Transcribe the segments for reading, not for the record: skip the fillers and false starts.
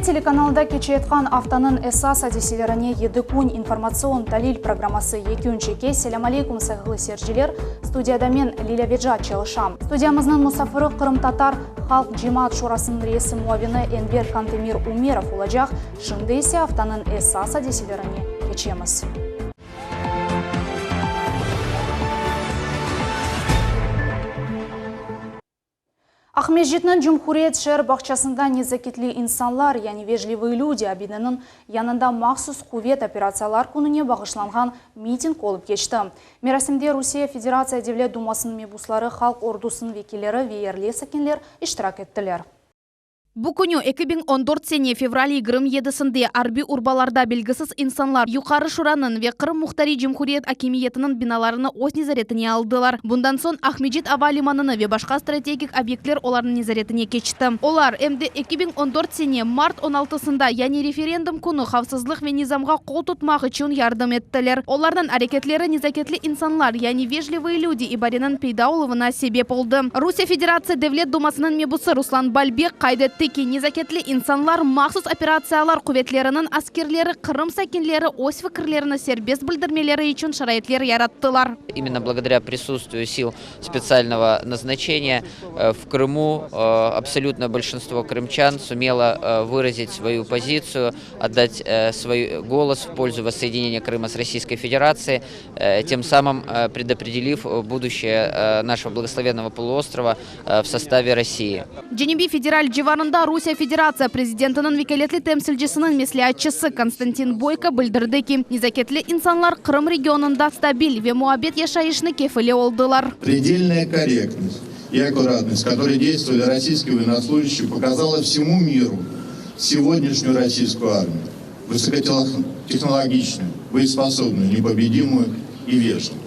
Telekanalında keçeyatqan aftanıñ esas adiselerine Yedi kün informatsion talil programması yekün çeke. Selâm aleykum, sayğılı seyirciler! Studiyada men, Lilâ Vecat, çalışam. Studiyamıznıñ musafiri Qırımtatar halq cemaat şurasınıñ reisi muavini Enver Kantemir Umerov olacaq. Şimdi ise aftanıñ esas adiselerine keçemiz. Aqmescitniñ Cumhuriyet şeer bağçasında Nezaketli insanlar, yani Vejlivıye lüdi abideniñ yanında mahsus quvet operatsiyalar kününe bağışlanğan miting olıp keçti. Merasimde Rusiye Federatsiya Devlet Dumasınıñ mebusları, halq ordusınıñ vekilleri ve yerli sakinler iştirak ettiler. Bu künü, 2014 sene fevral 27-sinde, arbiy urbalarda belgisiz insanlar Yuqarı Şuranıñ ve Qırım Muhtariy Cumhuriyet akimiyetiniñ binalarını öz nezaretine aldılar. Bundan soñ Aqmescit ava limanını ve başqa strategik obyektler olarnıñ nezaretine keçti. Olar, em de 2014 sene mart on altısında, yani referendum künü havfsızlıq ve nizamğa qol tutmaq içün yardım ettiler. Olarnıñ areketleri nezaketli insanlar, yani vejlivıye lüdi ibareniñ peyda oluvına sebep oldı. Rusiye Federatsiya Devlet Dumasınıñ mebusı Ruslan Balbek qayd etti ki, nezaketli insanlar mahsus operatsiyalar quvetleriniñ askerleri Qırım sakinleri öz fikirlerini serbest bildirmeleri içün şaraitler yarattılar. İmенно благодаря присутствию сил специального назначения в Крыму абсолютное большинство крымчан сумело выразить свою позицию, отдать свой голос в пользу воссоединения Крыма с Российской Федерацией, тем самым предопределив будущее нашего благословенного полуострова в составе России. Cenübiy federal civarında Rusiye Federatsiya prezidentiniñ vekâletli temsilcisiniñ mesleatçısı Konstantin Boyko bildirdi ki, nezaketli insanlar Qırım regionında stabil ve muabbet yaşayışnı kefili oldılar. Predelnaya korrektnost i akkuratnost, kotorой deystvovali rossiyskiy voennoslujashchiy, pokazala vsemu miru segodnyashnyuyu rossiyskiy armiyu, vısokotehnologiçnuyu, boesposobnuyu, nepobedimую i vejlivuyu,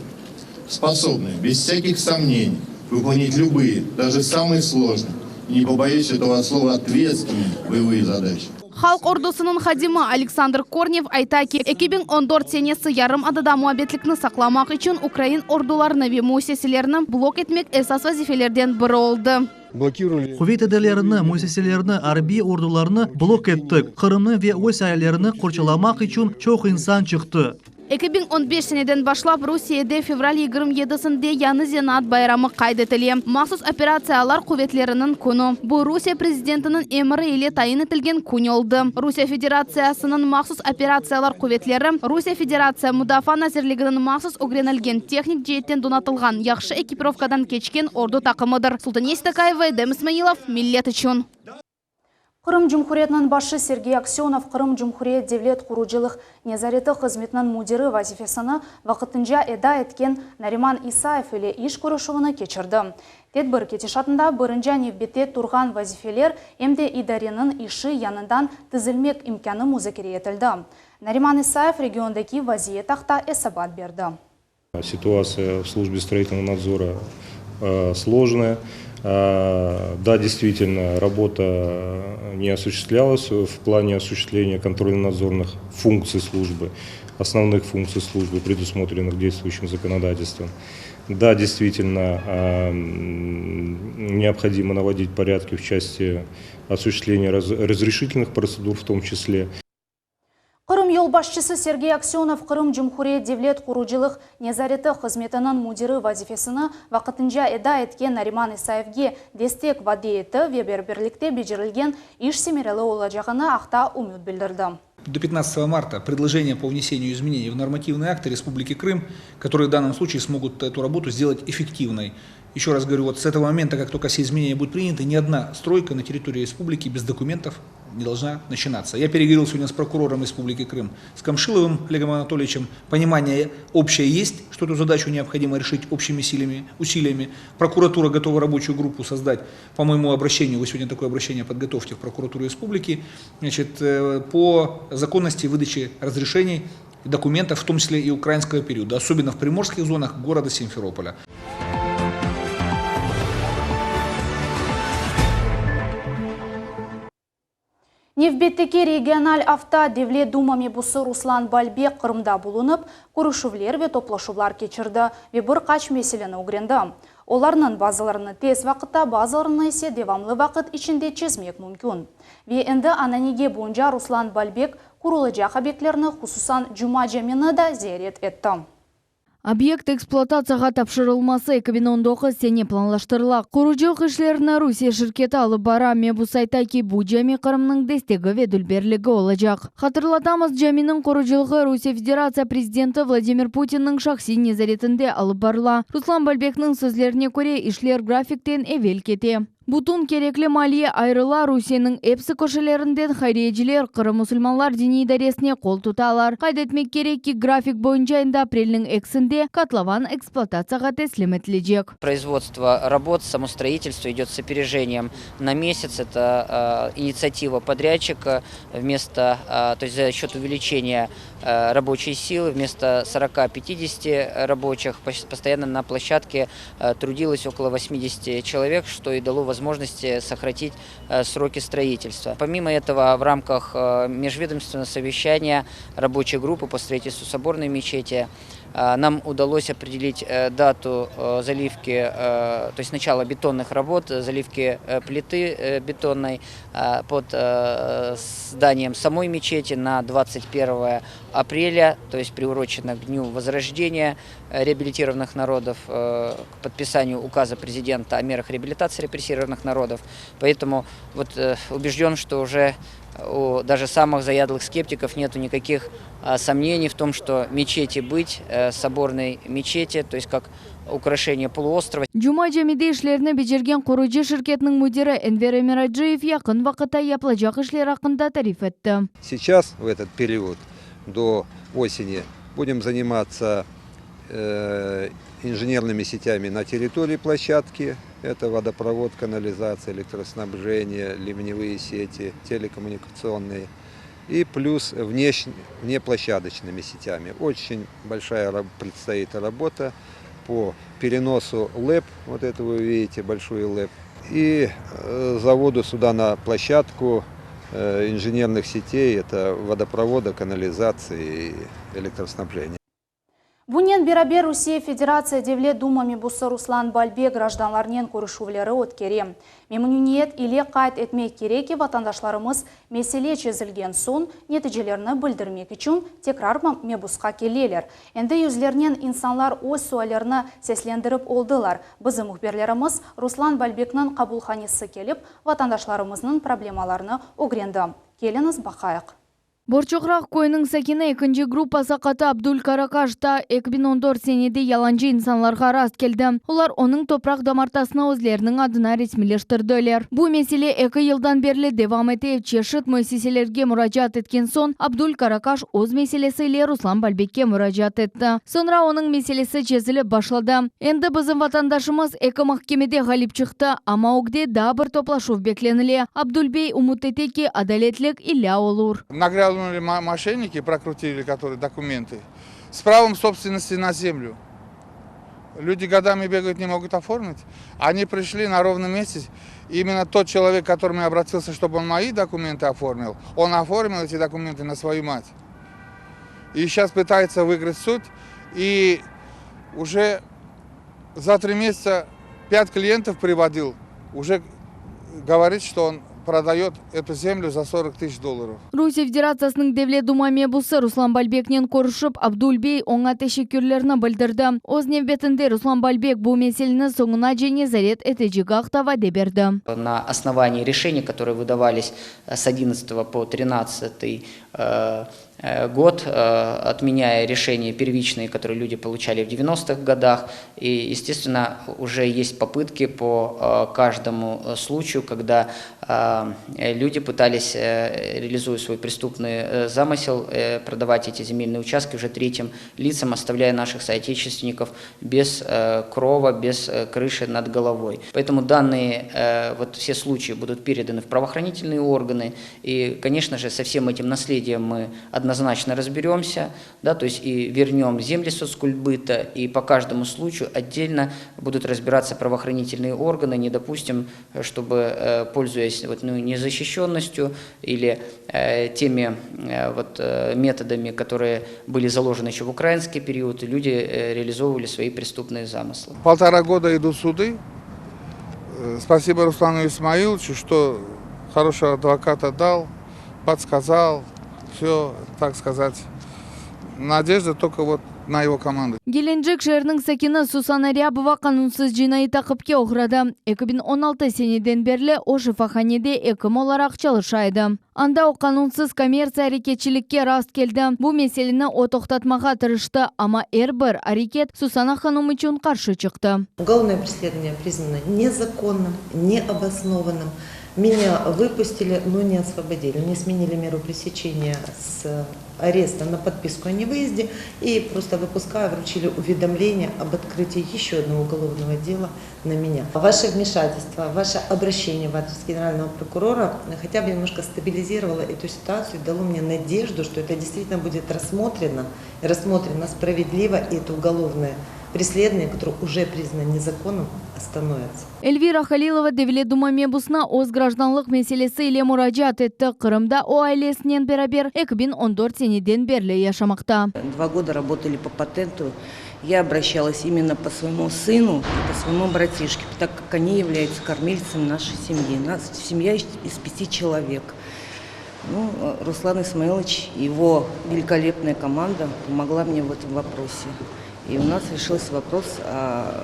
sposobnuyu, bez vsâkih somneniy, vıpolnit lübıye, daje samıye slojnıye i, ne poboyüs etogo slova, otvetstvenıye boevıye zadaçi. Halq ordusınıñ hadimi Aleksandr Kornev ayta ki, 2014 senesi yarımadada muabbetlikni saqlamaq içün ukrain ordularını ve müesseselerini blok etmek esas vazifelerden biri oldı. Quvet idarelerini, müesseselerini, arbiy ordularnı blok ettik. Qırımnı ve öz ailelerini qorçalamaq içün çoq insan çıqtı. 2015 seneden başlap Rusiyede fevral 27-sinde yañı zenaat bayramı qayd etile, Mahsus operatsiyalar quvetleriniñ künü. Bu, Rusiye prezidentiniñ emri ile tayin etilgen kün oldı. Rusiye Federatsiyasınıñ Mahsus operatsiyalar quvetleri, Rusiye Federatsiya Mudafaa nazirliginiñ mahsus ögrenilgen, tehnik ceetten donatılğan, yahşı ekipirovkadan keçken ordu taqımıdır. Sultaniye Seytakayeva, Edem İsmailov, Millet içün. Qırım Cumhuriyetiniñ başı Sergey Aksönov Qırım Cumhuriyet devlet qurucılıq nezareti hızmetiniñ müdiri vazifesini vaqtınca eda etken Nariman İsayev ile iş körüşüvini keçirdi. Tedbir ketişatında birinci nevbette turğan vazifeler em de idareniñ işi yañıdan tizilmek imkânı muzakere etildi. Nariman İsayev regiondaki vaziyet aqta esabat berdi. Situatsiya v slujbe stroitelnogo nadzora slojnaya. Da, действительно, работа не осуществлялась в плане осуществления контрольно-надзорных функций службы, основных функций службы, предусмотренных действующим законодательством. Да, действительно, необходимо наводить порядки в части осуществления разрешительных процедур в том числе. Qırım yolbaşçısı Sergey Aksönov Qırım Cumhuriyet devlet qurucılıq nezareti hızmetiniñ müdiri vazifesini vaqtınca eda etken Nariman İsayevge destek vade etti ve beraberlikte becerilgen iş semereli olacağına aqta ümüt bildirdi. До 15 марта предложения по внесению изменений в нормативные акты Республики Крым, которые в данном случае смогут эту работу сделать эффективной. Еще раз говорю, вот с этого момента, как только все изменения будут приняты, ни одна стройка на территории республики без документов не должна начинаться. Я переговорил сегодня с прокурором Республики Крым, с Камшиловым Олегом Анатольевичем. Понимание общее есть, что эту задачу необходимо решить общими силами, усилиями. Прокуратура готова рабочую группу создать по моему обращению. Вы сегодня такое обращение подготовьте в прокуратуру республики. Значит, э, по законности выдачи разрешений документов, в том числе и украинского периода, особенно в приморских зонах города Симферополя. Nevbetteki regional afta Devlet Duma mebusı Ruslan Balbek Qırımda bulunıp, körüşüvler ve toplaşuvlar keçirdi ve bir qaç meseleni ögrendi. Olarnıñ bazılarını tez vaqıtta, bazılarını ise devamlı vaqıt içinde çezmek mümkün. Ve endi ananege boyunca Ruslan Balbek qurulacaq obyektlerni, hususan Cuma camini da ziyaret etti. Obyekt ekspluatatsiyağa tapşırılması 2019 sene planlaştırıla. Qurucılıq işlerini Rusiye şirketi alıp bara. Mebus ayta ki, bu cami Qırımnıñ destegi ve dülberligi olacaq. Hatırlatamız, caminiñ qurucılığı Rusiye Federatsiya prezidenti Vladimir Putinniñ şahsiy nezaretinde alıp barıla. Ruslan Balbekniñ sözlerine köre, işler grafikten evel kete. Bütün kerekli maliye ayırıla, Rusiyeniñ epsi köşelerinden hayriyeciler Qırım musulmanlar diniy idaresine qol tutalar. Qayd etmek kerek ki, grafik boyunca endi aprelniñ ekisinde kotlovan ekspluatatsiyağa teslim etilecek. Производство работ, само строительство идет с опережением на месяц. Это инициатива подрядчика. Вместо, то есть за счет увеличения рабочей силы, вместо 40-50 рабочих постоянно на площадке трудилось около 80 человек, что и дало возможность сократить сроки строительства. Помимо этого, в рамках межведомственного совещания рабочей группы по строительству соборной мечети нам удалось определить дату заливки, то есть начало бетонных работ, заливки плиты бетонной под зданием самой мечети на 21 апреля, то есть приурочено к Дню Возрождения реабилитированных народов, к подписанию указа президента о мерах реабилитации репрессированных народов. Поэтому вот убежден, что уже у даже самых заядлых скептиков нету никаких сомнений в том, что мечети быть, соборной мечети, то есть как украшение полуострова. Cuma camide işlerini becergen qurucı şirketiniñ müdiri Enver Emiraciyev yaqın vaqıtta yapılacaq işler aqqında tarif etti. Сейчас, в этот период, до осени, будем заниматься инженерными сетями на территории площадки. Это водопровод, канализация, электроснабжение, ливневые сети, телекоммуникационные. И плюс внеплощадочными сетями. Очень большая предстоит работа по переносу ЛЭП, вот это вы видите, большую ЛЭП, и заводу сюда на площадку инженерных сетей, это водопровода, канализации и электроснабжения. Bunen beraber Rusiye Federatsiya Devlet Duma mebusı Ruslan Balbek grajdanlarnen körüşüvleri ötkere. Memnüniyet ile qayd etmek kerek ki, vatandaşlarımız mesele çezilgen soñ neticelerini bildirmek içün tekrar mebusqa keleler. Endi yüzlernen insanlar öz suallerini seslendirip oldılar. Bizim mühbirlerimiz Ruslan Balbekniñ qabulhanesine kelip, vatandaşlarımıznıñ problemalarını ögrendi. Keliñiz baqayıq. Borçoqraq köyüniñ sakini ekinci gruppa saqatı Abdul Karakaş da 2014 senede yalancı insanlarğa rast keldi. Olar onıñ topraq damartasını özleriniñ adına resmiyleştirdiler. Bu mesele eki yıldan berli devam ete. Çeşit müessiselerge muracaat etken soñ Abdul Karakaş öz meselesi ile Ruslan Balbekke muracaat etti. Soñra onıñ meselesi çezilip başladı. Endi bizim vatandaşımız eki mahkemede ğalip çıqtı, amma ögde daa bir toplaşuv beklenile. Abdul bey ümüt ete ki, adaletlik illâ olur. Нагрянули мошенники, прокрутили которые документы, с правом собственности на землю. Люди годами бегают, не могут оформить. Они пришли на ровном месте. Именно тот человек, к которому я обратился, чтобы он мои документы оформил, он оформил эти документы на свою мать. И сейчас пытается выиграть суд. И уже за 3 месяца пять клиентов приводил. Уже говорит, что он продает эту землю за 40 тысяч долларов. Rusiye Federatsiyasınıñ Devlet Duma mebusı Ruslan Balbeknen körüşip, Abdul bey oña teşekkürlerini bildirdi. Öz nevbetinde Ruslan Balbek bu meseleni soñunace nezaret etecegi aqta vade berdi. На основании решений, которые выдавались с 11 по 13 год, отменяя решения первичные, которые люди получали в 90-х годах. И, естественно, уже есть попытки по каждому случаю, когда люди пытались, реализуя свой преступный замысел, продавать эти земельные участки уже третьим лицам, оставляя наших соотечественников без крова, без крыши над головой. Поэтому данные, вот все случаи будут переданы в правоохранительные органы. И, конечно же, со всем этим наследием, наследием мы однозначно разберемся, да, то есть и вернем земли соцкультбыта, и по каждому случаю отдельно будут разбираться правоохранительные органы, не допустим, чтобы, э, пользуясь вот, ну, незащищенностью или э, теми э, вот, э, методами, которые были заложены еще в украинский период, люди э, реализовывали свои преступные замыслы. Полтора года идут суды. Э, Спасибо Руслану Исмаиловичу, что хорошего адвоката дал, подсказал, все, так сказать. Надежда только вот на его команду. Gelencik şeeriniñ sakini Susanna Ryabova qanunsız cinaiy taqipke oğradı. 2016 seneden berli o şifahanede ekim olaraq çalışa edi. Anda o qanunsız kommertsiya areketçilikke rast keldi. Bu meseleni o toqtatmağa tırıştı, amma er bir areket Susanna hanım içün qarşı çıqtı. Уголовное преследование признано незаконным, необоснованным. Меня выпустили, но не освободили. Мне сменили меру пресечения с ареста на подписку о невыезде и просто выпуская вручили уведомление об открытии еще одного уголовного дела на меня. Ваше вмешательство, ваше обращение в адрес генерального прокурора хотя бы немножко стабилизировало эту ситуацию и дало мне надежду, что это действительно будет рассмотрено, и рассмотрено справедливо, и это уголовное преследование, которое уже признано незаконным, остановится. Эльвира Халилова Devlet Duma mebusına öz grajdanlıq meselesi ile muracaat etti. Qırımda o ailesinen beraber 2014 seneden berli yaşamaqta. Два года работали по патенту. Я обращалась именно по своему сыну и по своему братишке, так как они являются кормильцем нашей семьи. Нас семья из из пяти человек. Ну, э, Руслан Исмаилович и его великолепная команда помогла мне в этом вопросе. И у нас решился вопрос о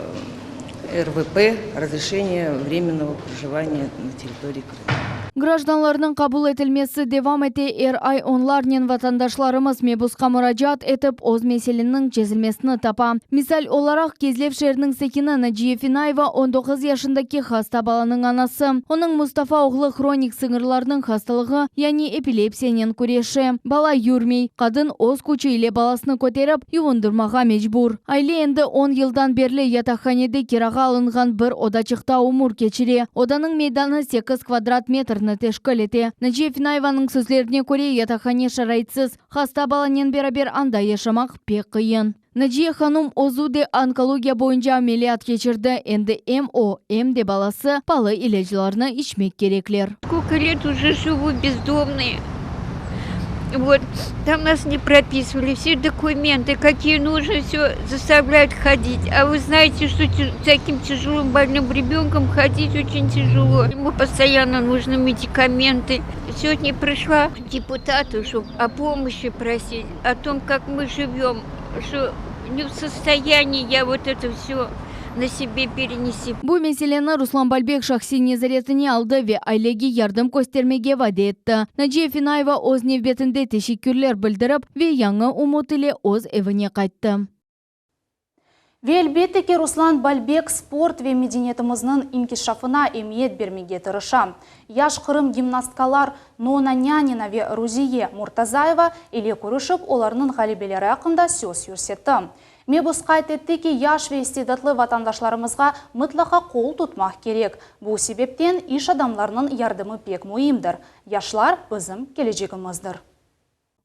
РВП, разрешение временного проживания на территории Крыма. Grajdanlarnıñ qabul etilmesi devam ete er ay onlarnen vatandaşlarımız mebusqa muracaat etip öz meseleniñ çezilmesini tapa. Misal olaraq Kezlev şeeriniñ sakini Naciye Finayeva 19 yaşındaki hasta balanıñ anası. Onıñ Mustafa oğlu hronik sıñırlarnıñ hastalığı, yani epilepsiyanen küreşe. Bala yürmey. Qadın öz küçü ile balasını köterip yuvundırmağa mecbur. Aile endi 10 yıldan berli yataqhanede kirağa alınğan bir odaçıqta ömür keçire. Odanıñ meydanı 8 kvadrat metrni teşkil ete. Naciye Finayevanıñ sözlerine köre yataqhane şaraitsiz. Hasta balanen beraber anda yaşamaq pek qıyın. Naciye hanım özü de onkologiya boyunca ameliyat keçirdi. Endi em o, em de balası paalı ilâclarnı içmek kerekler. Сколько лет уже живу бездомной. Вот, там нас не прописывали, все документы, какие нужны, все заставляют ходить. А вы знаете, что таким тяжелым больным ребенком ходить очень тяжело. Ему постоянно нужны медикаменты. Сегодня пришла к депутату, чтобы о помощи просить, о том, как мы живем, что не в состоянии я вот это все на себе перенести. Bu meseleni Ruslan Balbek şahsiy nezaretine aldı ve ailege yardım köstermege vade etti. Naciye Finayeva öz nevbetinde teşekkürler bildirip ve yañı ümüt ile öz evine qayttı. Ve elbette ki Ruslan Balbek sport ve medeniyetimizniñ inkişafına emiyet bermege tırışa. Yaş Qırım gimnastkalar Nona Nyanina ve Ruziye Murtazayeva ile körüşip olarnıñ ğalebeleri aqqında söz yürsetti. Mebus qayd etti ki yaş ve istidatlı vatandaşlarımızğa mıtlaqa qol tutmaq kerek. Bu sebepten iş adamlarınıñ yardımı pek müimdir. Yaşlar bizim kelecegimizdir.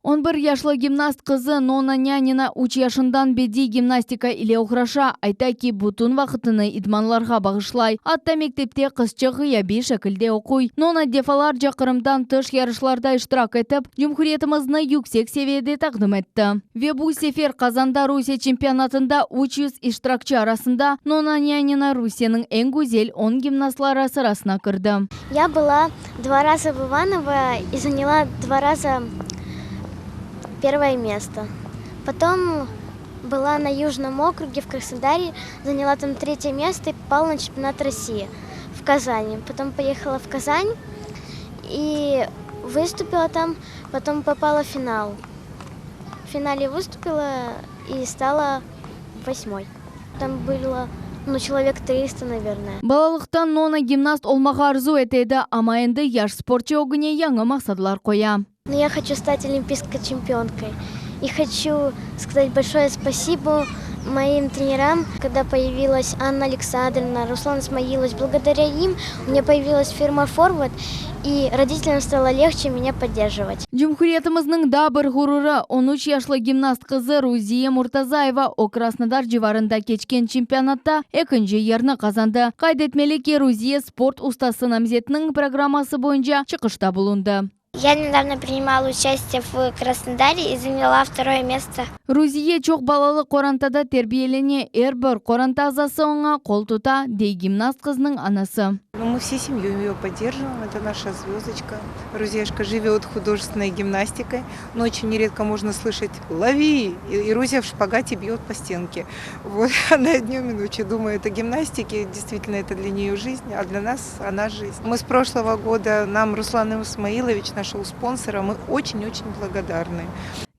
11 yaşlı gimnast qızı Nona Nyanina 3 yaşından bediy gimnastika ile oğraşa, ayta ki, bütün vaqtını idmanlarğa bağışlay. Atta mektepte qızçıq ğıyabiy şekilde oquy. Nona defalarca Qırımdan tış yarışlarda iştirak etip, cumhuriyetimizni yüksek seviyede taqdim etti. Ve bu sefer Qazanda Rusiye çempionatında 300 iştirakçi arasında Nona Nyanina Rusiyeniñ eñ güzel 10 gimnastları sırasına kirdi. Я была два раза в Иваново и заняла два раза первое место. Потом была на Южном округе в Краснодаре, заняла там третье место и попала на чемпионат России в Казани. Потом поехала в Казань и выступила там, потом попала в финал. В финале выступила и стала восьмой. Там было ну, человек 300, наверное. Balalıqtan Nona gimnast olmağa arzu ete edi, amma endi yaş sportçı ögüne yañı maqsatlar qoya. Но я хочу стать олимпийской чемпионкой. И хочу сказать большое спасибо моим тренерам, когда появилась Анна Александровна, Руслан Исмаилович. Благодаря им у меня появилась фирма Forward. И родителям стало легче меня поддерживать. Cumhuriyetimizniñ daa bir ğururı, on üç yaşlı gimnast qızı Ruziye Murtazayeva o Krasnodar civarında keçken çempionatta ekinci yerni qazandı. Qayd etmeli ki, Ruziye sport ustası namzetiniñ programması boyunca çıqışta bulundı. Ya nedavno priнимала участие в Krasnodare i zaняла vtoroe mesto. Ruziye çoq balalı qorantada terbiyelene, er bir qoranta azası oña qol tuta, dey gimnast qıznıñ anası. Nu, мы всей семьей ее поддерживаем, это наша звездочка. Рузияшка живет художественной гимнастикой. Ночью нередко можно слышать «Лови!» И Рузия в шпагате бьет по стенке. Вот она днем и ночью думает о гимнастике. Действительно, это для нее жизнь, а для нас она жизнь. Мы с прошлого года, нам Руслан Исмаилович нашел спонсора, мы очень-очень благодарны.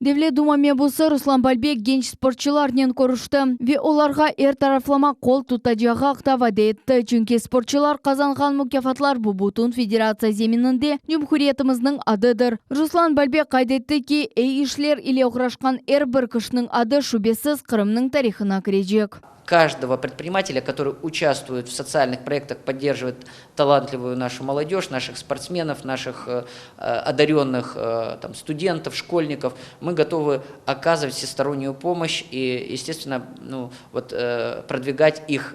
Devlet Duma mebusı Ruslan Balbek genç sportçılarnen körüşti ve olarğa er taraflama qol tutacağı aqta vade etti, çünki sportçılar qazanğan mukâfatlar bu bütün federatsiya zemininde cumhuriyetimizniñ adıdır. Ruslan Balbek qayd etti ki, eyi işler ile oğraşqan er bir kişiniñ adı, şübesiz, Qırımnıñ tarihına kirecek. Каждого предпринимателя, который участвует в социальных проектах, поддерживает талантливую нашу молодежь, наших спортсменов, наших одаренных там, студентов, школьников, мы готовы оказывать всестороннюю помощь и, естественно, ну, вот, продвигать их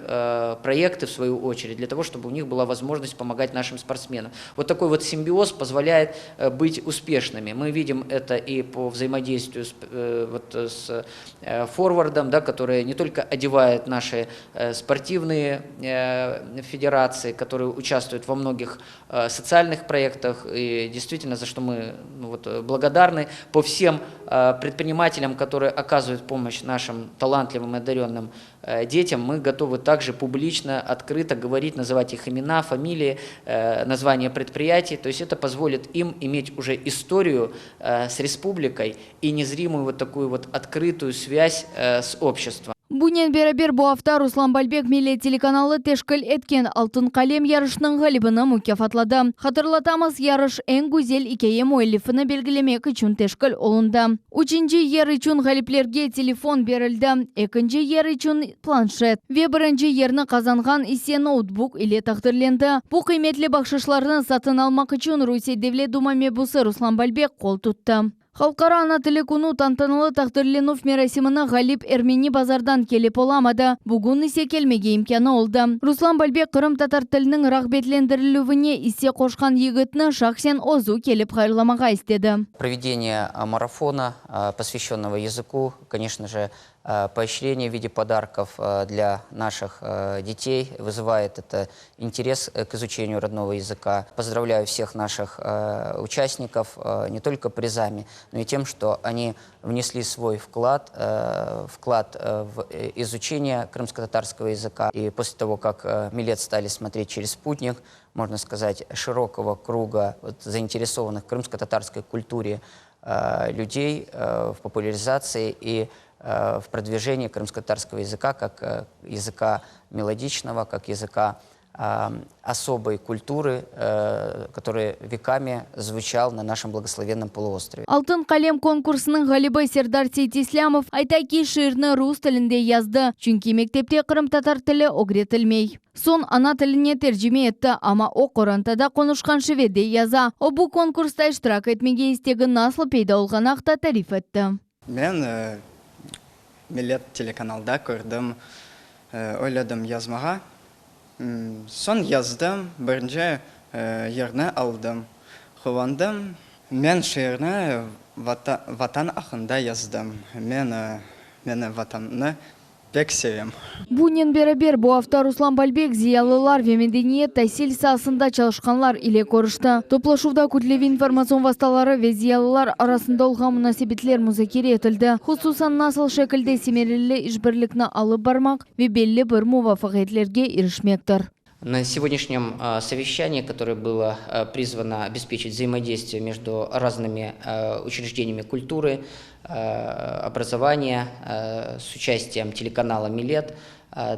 проекты в свою очередь, для того, чтобы у них была возможность помогать нашим спортсменам. Вот такой вот симбиоз позволяет быть успешными. Мы видим это и по взаимодействию с, вот, с форвардом, да, который не только одевает наши спортивные федерации, которые участвуют во многих социальных проектах, и действительно, за что мы ну, вот, благодарны по всем предпринимателям, которые оказывают помощь нашим талантливым и одаренным детям, мы готовы также публично, открыто говорить, называть их имена, фамилии, названия предприятий. То есть это позволит им иметь уже историю с республикой и незримую вот такую вот открытую связь с обществом. Bunen beraber bu afta Ruslan Balbek Millet telekanalı teşkil etken Altın qalem yarışınıñ ğalibini mukâfatladı. Hatırlatamız, yarış eñ güzel ikâye müellifini belgilemek içün teşkil olundı. Üçünci yer içün ğaliplerge telefon berildi, ekinci yer içün, planşet ve birinci yerni qazanğan ise noutbuk ile taqdirlendi. Bu qıymetli bahşışlarnı satın almaq içün Rusiye Devlet Duma mebusı Ruslan Balbek qol tuttı. Halqara ana tili künü tantanalı taqdirlenüv merasimini ğalip Ermeni Bazardan kelip olamadı, bugün ise kelmege imkânı oldı. Ruslan Balbek qırımtatar tiliniñ rağbetlendirilüvine isse qoşqan yigitni şahsen özü kelip hayırlamağa istedi. Проведение марафона, посвященного языку, конечно же, поощрение в виде подарков для наших детей, вызывает это интерес к изучению родного языка. Поздравляю всех наших участников не только призами, но и тем, что они внесли свой вклад, вклад в изучение крымско-татарского языка. И после того, как Милет стали смотреть через спутник, можно сказать, широкого круга вот, заинтересованных в крымско-татарской культуре людей в популяризации и в продвижении крымско-татарского языка как языка мелодичного, как языка особой культуры, который веками звучал на нашем благословенном полуострове. Altın qalem konkursınıñ ğalibi Serdar Seytislâmov ayta ki, şiirni rus tilinde yazdı, çünki mektepte qırımtatar tili ögretilmey. Soñ ana tiline tercime etti, amma o qorantada qonuşqan şivede yaza. O bu konkursta iştirak etmege istegi nasıl peyda olğanı aqta tarif etti. Men Millet telekanalda kördim, oyladım yazmağa. Soñ yazdım, birinci yerni aldım. Quvandım. Men şiirni Vatan aqqında yazdım. Men meni Vatannı pek sevem. Bunen beraber, bu afta Ruslan Balbek ziyalılar ve medeniyet, tasil saasında çalışqanlar ile körüşti. Toplaşuvda kütleviy informatsion vastaları ve ziyalılar arasında olğan munasebetler muzakere etildi, hususan nasıl şekilde semereli işbirlikni alıp barmaq ve belli bir muvafaqiyetlerge irişmektir. На сегодняшнем совещании, которое было призвано обеспечить взаимодействие между разными учреждениями культуры, образования с участием телеканала «Милет»,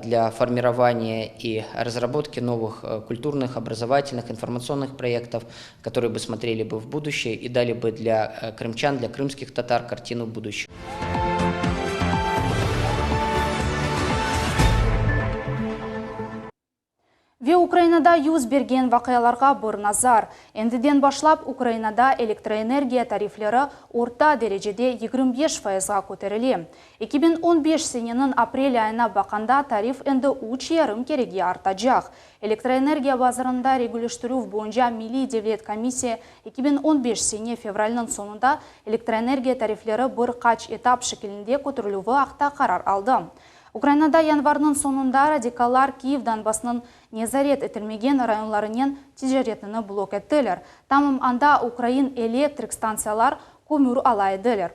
для формирования и разработки новых культурных, образовательных, информационных проектов, которые бы смотрели бы в будущее и дали бы для крымчан, для крымских татар картину будущего. Ve Ukrainada yüz bergen vaqialarğa bir nazar. Endiden başlap Ukrainada elektroenergiya tarifleri orta derecede 25 fayızğa köterile. 2015 seneniñ aprel ayına baqqanda tarif endi üç yarım kerege artacaq. Elektroenergiya bazarında regulleştirüv boyunca Milliy devlet komissiya 2015 sene fevralniñ soñunda elektroenergiya tarifleri bir qaç etap şekilinde köterilüvi aqta qarar aldı. Ukrainada yanvarniñ soñunda radikallar Kiyev Donbassnıñ nezaret etilmegen rayonlarınen ticaretini blok ettiler. Tamam anda ukrain elektrik stantsiyalar kömür ala ediler.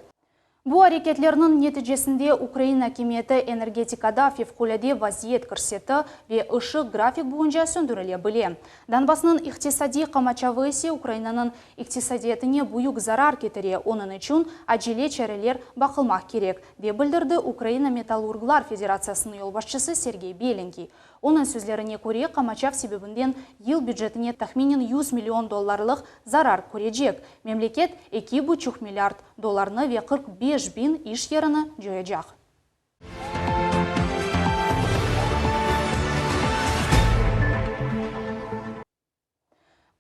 Bu areketlerniñ neticesinde ukrain akimiyeti energetikada fevqulâde vaziyet kirsetti ve ışıq grafik boyunca söndürile bile. Donbassnıñ iqtisadiy qamaçavı ise Ukrainanıñ iqtisadiyatına büyük zarar ketire, onıñ içün acele çareler baqılmaq kerek, dep bildirdi Ukraina metallurglar federatsiyasınıñ yolbaşçısı Sergey Belenkiy. Onıñ sözlerine köre, qamaçav sebebinden yıl bücetine tahminen 100 million dollarlıq zarar körecek. Memleket 2,5 milliard dollarnı ve 45 biñ iş yerini coyacaq.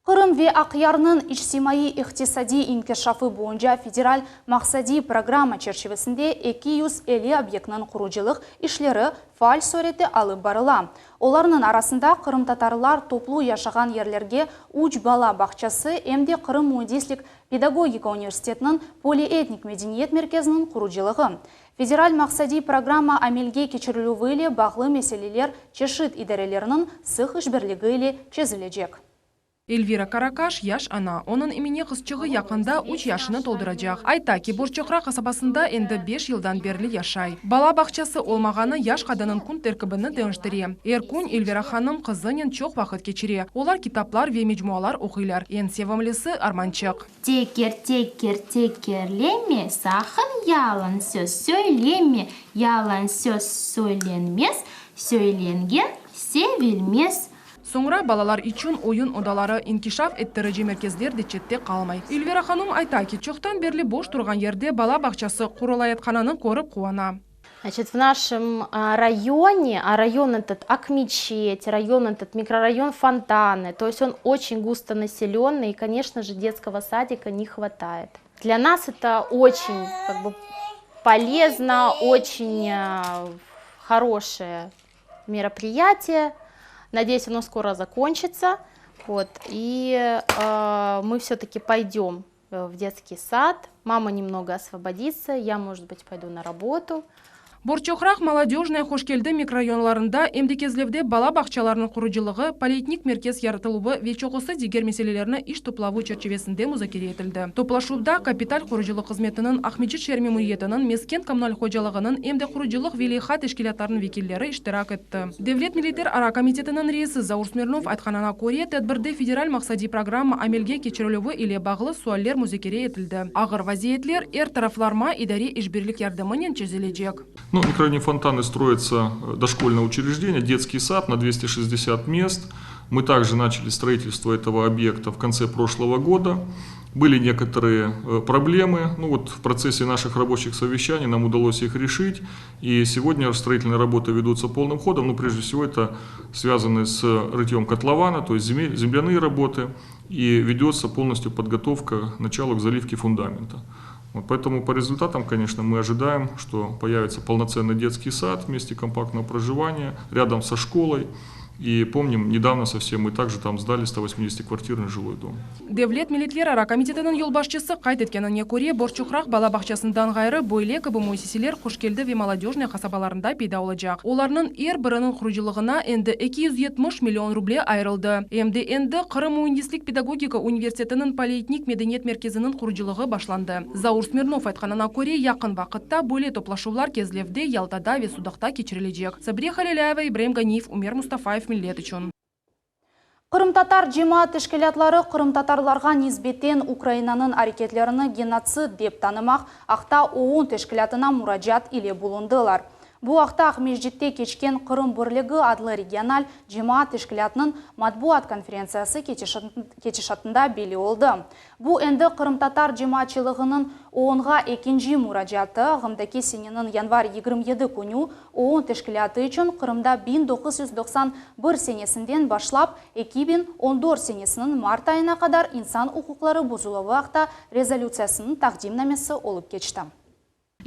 Qırım ve Aqyarnıñ içtimaiy-iqtisadiy inkişafı boyunca federal maqsadiy programma çerçivesinde 250 obyektniñ qurucılıq işleri faal sürette alıp barıla. Olarnıñ arasında qırımtatarlar toplu yaşağan yerlerge üç bala bağçası em de Qırım müendislik pedagogika universitetiniñ polietnik medeniyet merkeziniñ qurucılığı. Federal maqsadiy programma amelge keçirilüvi ile bağlı meseleler çeşit idarelerniñ sıq işbirligi ile çezilecek. Elvira Karakaş, yaş ana. Onıñ Emine qızçığı yaqında üç yaşını tolduracaq. Ayta ki, Borçoqraq qasabasında endi beş yıldan berli yaşay. Bala bağçası olmağanı yaş qadınnıñ kün terkibini deñiştire. Er kün Elvira hanım qızınen çoq vaqıt keçire. Olar kitaplar ve mecmualar oquylar. Eñ sevimlisi, Armançıq. Teker, teker, tekerleme, saqın yalan söz söyleme, Yalan söz söylenmez, söylengen sevilmez. Soñra balalar içün oyun odaları, inkişaf ettirici merkezler de çette qalmay. Elvira hanım ayta ki, çoqtan berli boş turğan yerde bala bağçası qurulayatqanını körip quvana. Значит, в нашем районе, а район этот Акмечеть, район этот микрорайон Фонтаны, то есть он очень густонаселенный, и, конечно же, детского садика не хватает. Для нас это очень, как бы, полезно, очень хорошее мероприятие. Надеюсь, оно скоро закончится. Вот, и э, мы все-таки пойдем в детский сад. Мама немного освободится, я, может быть, пойду на работу. Borçoqraq, Molodöjnoye, Hoşkeldi mikrorayonlarında, em de Kezlevde bala bağçalarınıñ qurucılığı, polietnik merkez yaratıluvı ve çoqusı diger meselelerni iş toplavı çerçivesinde muzakere etildi. Toplaşuvda kapital qurucılıq hızmetiniñ, Aqmescit şeer memuriyetiniñ, mesken-kommunal hocalığınıñ, em de qurucılıq ve leyha teşkilâtlarınıñ vekilleri iştirak etti. Devlet milletlerara komitetiniñ reisi Zaur Smirnov aytqanına köre, tedbirde federal maqsadiy programma amelge keçirilüvi ile bağlı sualler muzakere etildi. Ağır vaziyetler er taraflarma idare işbirlik yardımınen çezilecek. Nu, в микрорайоне Фонтаны строится дошкольное учреждение, детский сад на 260 мест. Мы также начали строительство этого объекта в конце прошлого года. Были некоторые проблемы. Ну вот в процессе наших рабочих совещаний нам удалось их решить. И сегодня строительные работы ведутся полным ходом. Ну, прежде всего, это связано с рытьем котлована, то есть земляные работы. И ведется полностью подготовка к началу к заливке фундамента. Вот поэтому по результатам, конечно, мы ожидаем, что появится полноценный детский сад в месте компактного проживания, рядом со школой. И помним, недавно совсем мы также там сдали 180-квартирный жилой дом. Devlet milletlerara komitetiniñ yolbaşçısı qayd etkenine köre, Borçoqraq bala bağçasından ğayrı böyle kibi müessiseler Hoşkeldi ve Molodöjnoye qasabalarında peyda olacaq. Olarnıñ er biriniñ qurucılığına endi 270 million ruble ayırıldı. Em de endi Qırım müendislik pedagogika universitetiniñ polietnik medeniyet merkeziniñ qurucılığı başlandı. Zaur Smirnov aytqanına köre, yaqın vaqıtta böyle toplaşuvlar Kezlevde, Yaltada ve Sudaqta keçirilecek. Sabriye Halilâyeva, İbraim Ganiyev, Ümer Mustafayev, Millet içün. Qırımtatar cemaat teşkilâtları qırımtatarlarğa nisbeten Ukrainanıñ areketlerini genotsid dep tanımaq aqta OON teşkilâtına muracaat ile bulundılar. Bu aqta Aqmescitte keçken Qırım birligi adlı regional cemaat teşkilâtınıñ matbuat konferentsiyası ketişatında belli oldı. Bu endi qırımtatar cemaatçılığınıñ OONğa ekinci muracaatı, ağımdaki seneniñ yanvar 27 künü OON teşkilâtı içün Qırımda 1991 senesinden başlap 2014 senesiniñ mart ayına qadar insan uquqları bozuluvı aqta rezolütsiyasınıñ taqdimnamesi olıp keçti.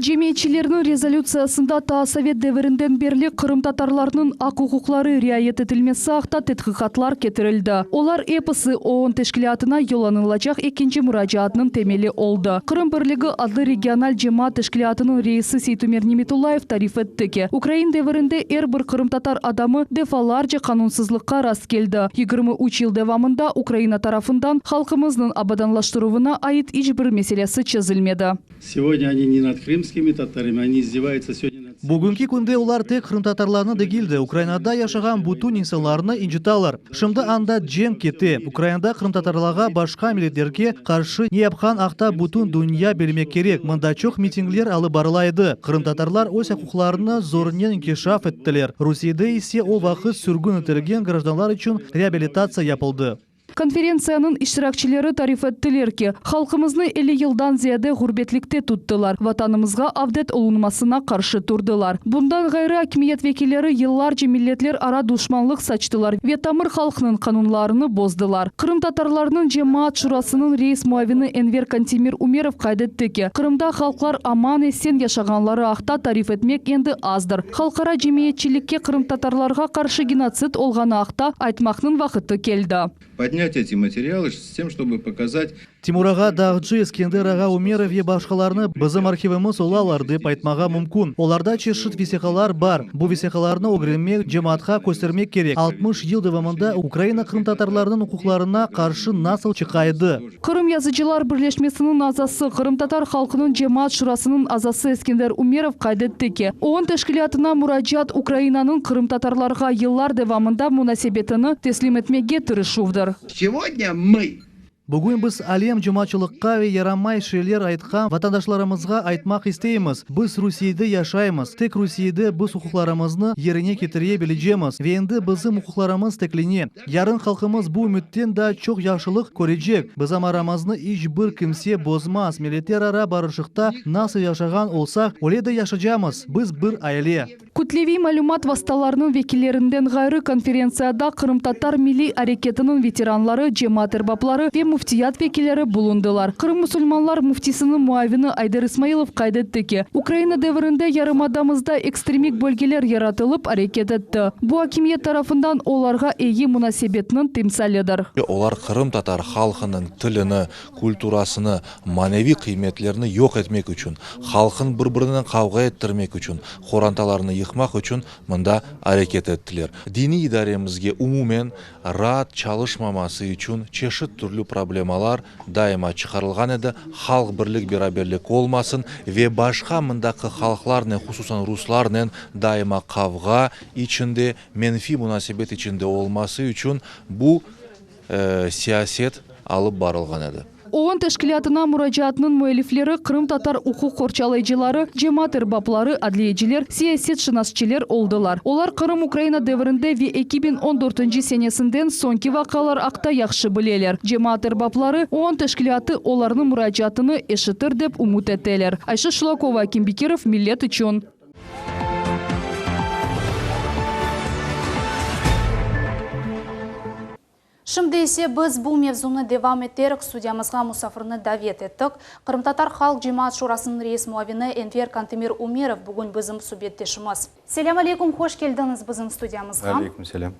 Cemiyetçilerniñ rezolütsiyasında taa sovet devirinden berli qırımtatarlarnıñ aq-uquqları riayet etilmesi aqta tedqiqatlar ketirildi. Olar episi OON teşkilâtına yollanılacaq ekinci muracaatnıñ temeli oldı. Qırım birligi adlı regional cemaat teşkilâtınıñ reisi Seytumer Nimetullayev tarif etti ki, ukrain devirinde er bir qırımtatar adamı defalarca qanunsızlıqqa rast keldi. 23 yıl devamında Ukraina tarafından halqımıznıñ abadanlaştıruvına ait iç bir meselesi çezilmedi. Segodnâ oni ne nad krımskimi tatarami, oni izdevayutsa segodnâ nad. Bugünki künde olar tek qırımtatarlarnı degil de, Ukrainada yaşağan bütün insanlarnı incıtalar. Şimdi anda cenk kete, Ukrainada qırımtatarlarğa, başqa milletlerge qarşı ne yapqan aqta bütün dünya bilmek kerek. Mında çoq mitingler alıp barıla edi, qırımtatarlar öz aqquqlarını zornen inkişaf ettiler, Rusiyede ise o vaqıt sürgün etilgen grajdanlar içün reabilitatsiya yapıldı. Konferentsiyanıñ iştirakçileri tarif ettiler ki, halqımıznı 50 yıldan ziyade ğurbetlikte tuttılar, Vatanımızğa avdet olunmasına qarşı turdılar. Bundan ğayrı, akimiyet vekilleri yıllarca milletler ara duşmanlıq saçtılar ve tamır halqnıñ qanunlarını bozdılar. Qırımtatarlarnıñ Cemaat şurasınıñ reis muavini Enver Kantemir Umerov qayd etti ki, Qırımda halqlar aman-esen yaşağanları aqta tarif etmek endi azdır. Halqara cemiyetçilikke qırımtatarlarğa qarşı genotsid olğanı aqta aytmaqnıñ vaqıtı keldi. Podnять эти материалы с тем, чтобы показать. Timur ağa Dağcı, Eskender ağa Umerov ve başqalarnı bizim arhivimiz olalar, dep aytmağa mümkün. Olarda çeşit vesiqalar bar. Bu vesiqalarnı ögrenmek, cemaatqa köstermek kerek, 60 yıl devamında Ukraina qırımtatarlarnıñ uquqlarına qarşı nasıl çıqa edi. Qırım yazıcılar birleşmesiniñ azası, Qırımtatar halqınıñ cemaat şurasınıñ azası Eskender Umerov qayd etti ki, OON teşkilâtına muracaat Ukrainanıñ qırımtatarlarğa yıllar devamında munasebetini teslim etmege tırışuvdır. Segodnâ mı Bugün biz alem cemaatçılıqqa ve yaramay şeyler aytqan vatandaşlarımızğa aytmaq isteymiz, biz Rusiyede yaşaymız, tek Rusiyede biz uquqlarımıznı yerine ketire bilecemiz ve endi bizim uquqlarımız teklene. Yarın halqımız bu ümütten daa çoq yahşılıq körecek, bizim aramıznı iç bir kimse bozmaz, milletlerara barışıqta nasıl yaşağan olsaq, öyle de yaşacamız, biz bir aile. Kütleviy malümat vastalarınıñ vekillerinden ğayrı konferentsiyada qırımtatar milliy areketiniñ veteranları, cemaat erbapları ve müftiyat vekilleri bulundılar. Qırım musulmanlar müftisiniñ muavini Ayder İsmailov qayd etti ki, Ukraina devirinde yarımadamızda ekstremik bölgeler yaratılıp areket etti. Bu akimiyet tarafından olarğa eyi munasebetniñ timsalidir. Olar qırımtatar halqınıñ tilini, kulturasını, maneviy qıymetlerini yoq etmek içün, halqın bir-birinen qavğa ettirmek içün, qorantalarını yıqmaq içün mında areket ettiler. Diniy idaremizge umumen raat çalışmaması içün çeşit türlü problemalar daima çıqarılğan edi, halq birlik-beraberlik olmasın ve başqa mındaki halqlarnen, hususan ruslarnen daima qavğa içinde, menfiy munasebet içinde olması içün bu siyaset alıp barılğan edi. OON teşkilâtına muracaatnıñ müellifleri qırımtatar uquq qorçalayıcıları, cemaat erbapları, adliyeciler, siyasetşınasçiler oldılar. Olar Qırım Ukraina devrinde ve 2014 senesinden soñki vaqialar aqta yahşı bileler. Cemaat erbapları, OON teşkilâtı olarnıñ muracaatını eşitir dep ümüt eteler. Ayşe Şulakova, Akim Bekirov, Millet içün. Şimdi ise biz bu mevzunı devam eterek studiyamızğa musafirni davet ettik. Qırımtatar halq cemaat şurasınıñ reis muavini Enver Kantemir Umerov bugün bizim subetdeşimiz. Selâm aleyküm, hoş keldiñiz bizim studiyamızğa. Aleyküm selâm.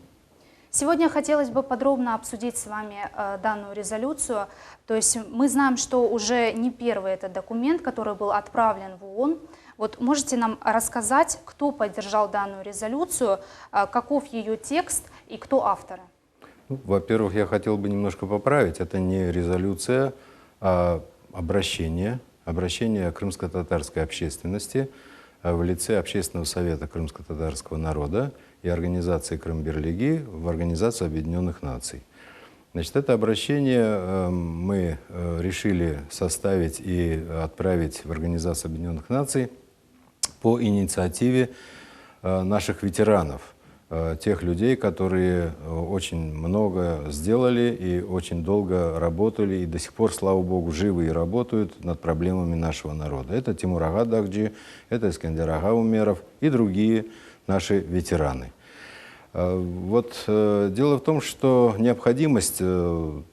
Сегодня хотелось бы подробно обсудить с вами данную резолюцию. То есть мы знаем, что уже не первый этот документ, который был отправлен в ООН. Вот можете нам рассказать, кто поддержал данную резолюцию, каков ее текст и кто авторы? Ну, во-первых, я хотел бы немножко поправить. Это не резолюция, а обращение, обращение крымско-татарской общественности в лице Общественного совета крымско-татарского народа и организации Крым-Берлиги в Организацию Объединенных Наций. Значит, это обращение э, мы э, решили составить и отправить в Организацию Объединенных Наций по инициативе. наших ветеранов, тех людей, которые очень много сделали и очень долго работали, и до сих пор, слава богу, живы и работают над проблемами нашего народа. Это Тимур ağa Дагджи, это Эскендер ağa Умеров и другие наши ветераны. Вот дело в том, что необходимость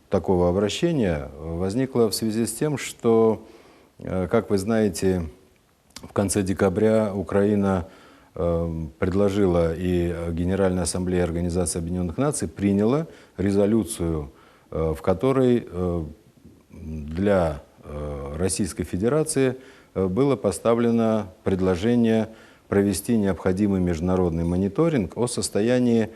такого обращения возникла в связи с тем, что, как вы знаете, в конце декабря Украина предложила и Генеральная Ассамблея Организации Объединенных Наций приняла резолюцию, в которой для Российской Федерации было поставлено предложение провести необходимый международный мониторинг о состоянии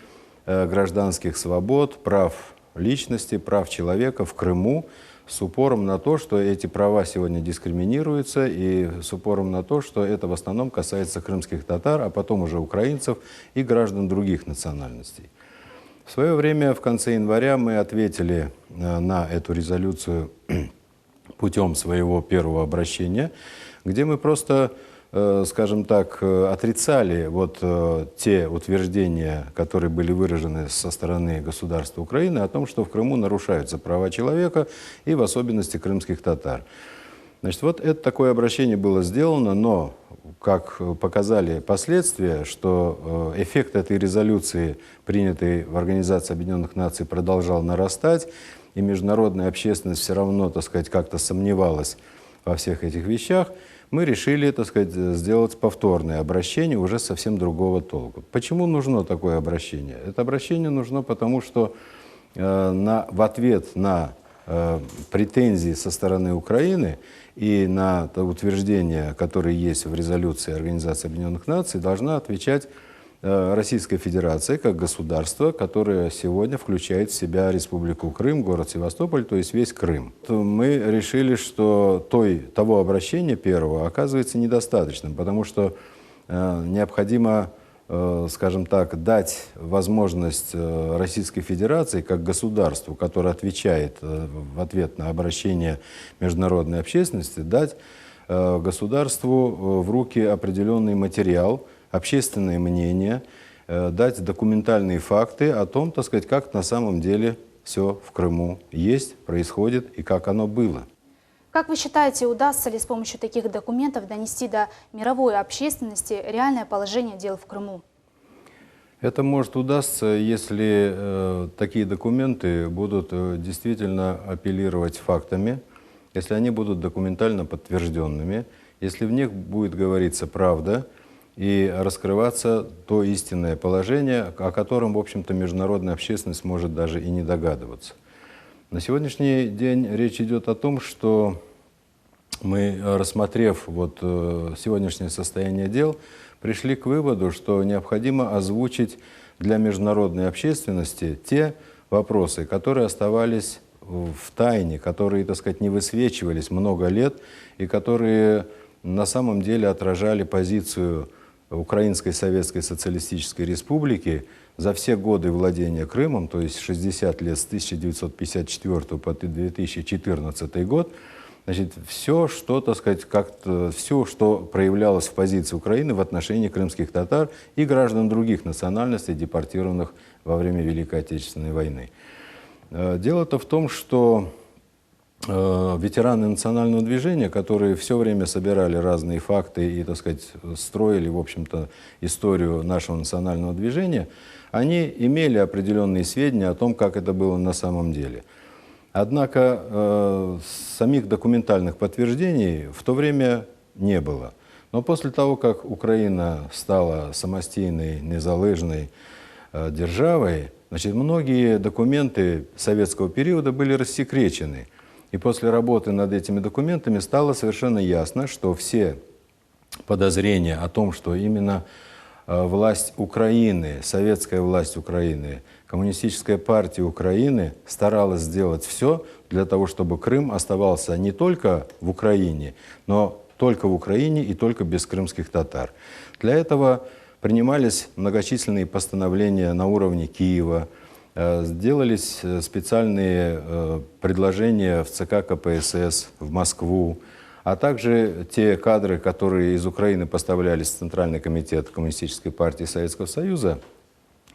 гражданских свобод, прав личности, прав человека в Крыму, с упором на то, что эти права сегодня дискриминируются, и с упором на то, что это в основном касается крымских татар, а потом уже украинцев и граждан других национальностей. В свое время, в конце января, мы ответили на эту резолюцию путем своего первого обращения, где мы просто, скажем так, отрицали вот те утверждения, которые были выражены со стороны государства Украины о том, что в Крыму нарушаются права человека и в особенности крымских татар. Значит, вот это такое обращение было сделано, но, как показали последствия, что эффект этой резолюции, принятой в Организации Объединенных Наций, продолжал нарастать, и международная общественность все равно, так сказать, как-то сомневалась во всех этих вещах, мы решили, так сказать, сделать повторное обращение уже совсем другого толка. Почему нужно такое обращение? Это обращение нужно потому, что в ответ на претензии со стороны Украины и на то утверждение, которое есть в резолюции Организации Объединенных Наций, должна отвечать Российская Федерация как государство, которое сегодня включает в себя Республику Крым, город Севастополь, то есть весь Крым. Мы решили, что того обращения первого оказывается недостаточным, потому что необходимо, скажем так, дать возможность Российской Федерации как государству, которое отвечает в ответ на обращение международной общественности, дать государству в руки определенный материал, общественное мнение, дать документальные факты о том, так сказать, как на самом деле все в Крыму есть, происходит и как оно было. Как вы считаете, удастся ли с помощью таких документов донести до мировой общественности реальное положение дел в Крыму? Это может удастся, если такие документы будут действительно апеллировать фактами, если они будут документально подтвержденными, если в них будет говориться правда и раскрываться то истинное положение, о котором, в общем-то, международная общественность может даже и не догадываться. На сегодняшний день речь идет о том, что мы, рассмотрев сегодняшнее состояние дел, пришли к выводу, что необходимо озвучить для международной общественности те вопросы, которые оставались в тайне, которые, так сказать, не высвечивались много лет и которые на самом деле отражали позицию Украинской Советской Социалистической Республики за все годы владения Крымом, то есть 60 лет с 1954 по 2014 год, значит, все, что, так сказать, как-то, все, что проявлялось в позиции Украины в отношении крымских татар и граждан других национальностей, депортированных во время Великой Отечественной войны. Дело-то в том, что ветераны национального движения, которые все время собирали разные факты и, так сказать, строили, в общем-то, историю нашего национального движения, они имели определенные сведения о том, как это было на самом деле. Однако самих документальных подтверждений в то время не было. Но после того, как Украина стала самостийной, незалежной державой, значит, многие документы советского периода были рассекречены. И после работы над этими документами стало совершенно ясно, что все подозрения о том, что именно власть Украины, советская власть Украины, Коммунистическая партия Украины старалась сделать все для того, чтобы Крым оставался не только в Украине, но только в Украине и только без крымских татар. Для этого принимались многочисленные постановления на уровне Киева, сделались специальные предложения в ЦК КПСС, в Москву. А также те кадры, которые из Украины поставлялись в Центральный комитет Коммунистической партии Советского Союза,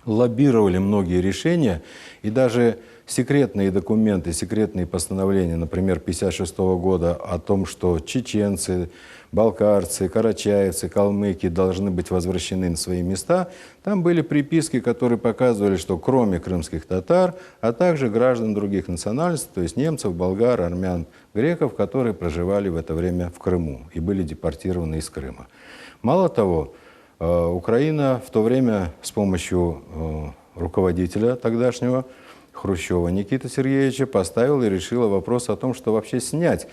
лоббировали многие решения и даже секретные документы, секретные постановления, например, 1956 года о том, что чеченцы, балкарцы, карачаевцы, калмыки должны быть возвращены на свои места, там были приписки, которые показывали, что кроме крымских татар, а также граждан других национальностей, то есть немцев, болгар, армян, греков, которые проживали в это время в Крыму и были депортированы из Крыма. Мало того, э, Украина в то время с помощью э, руководителя тогдашнего Хрущева Никиты Сергеевича поставила и решила вопрос о том, что вообще снять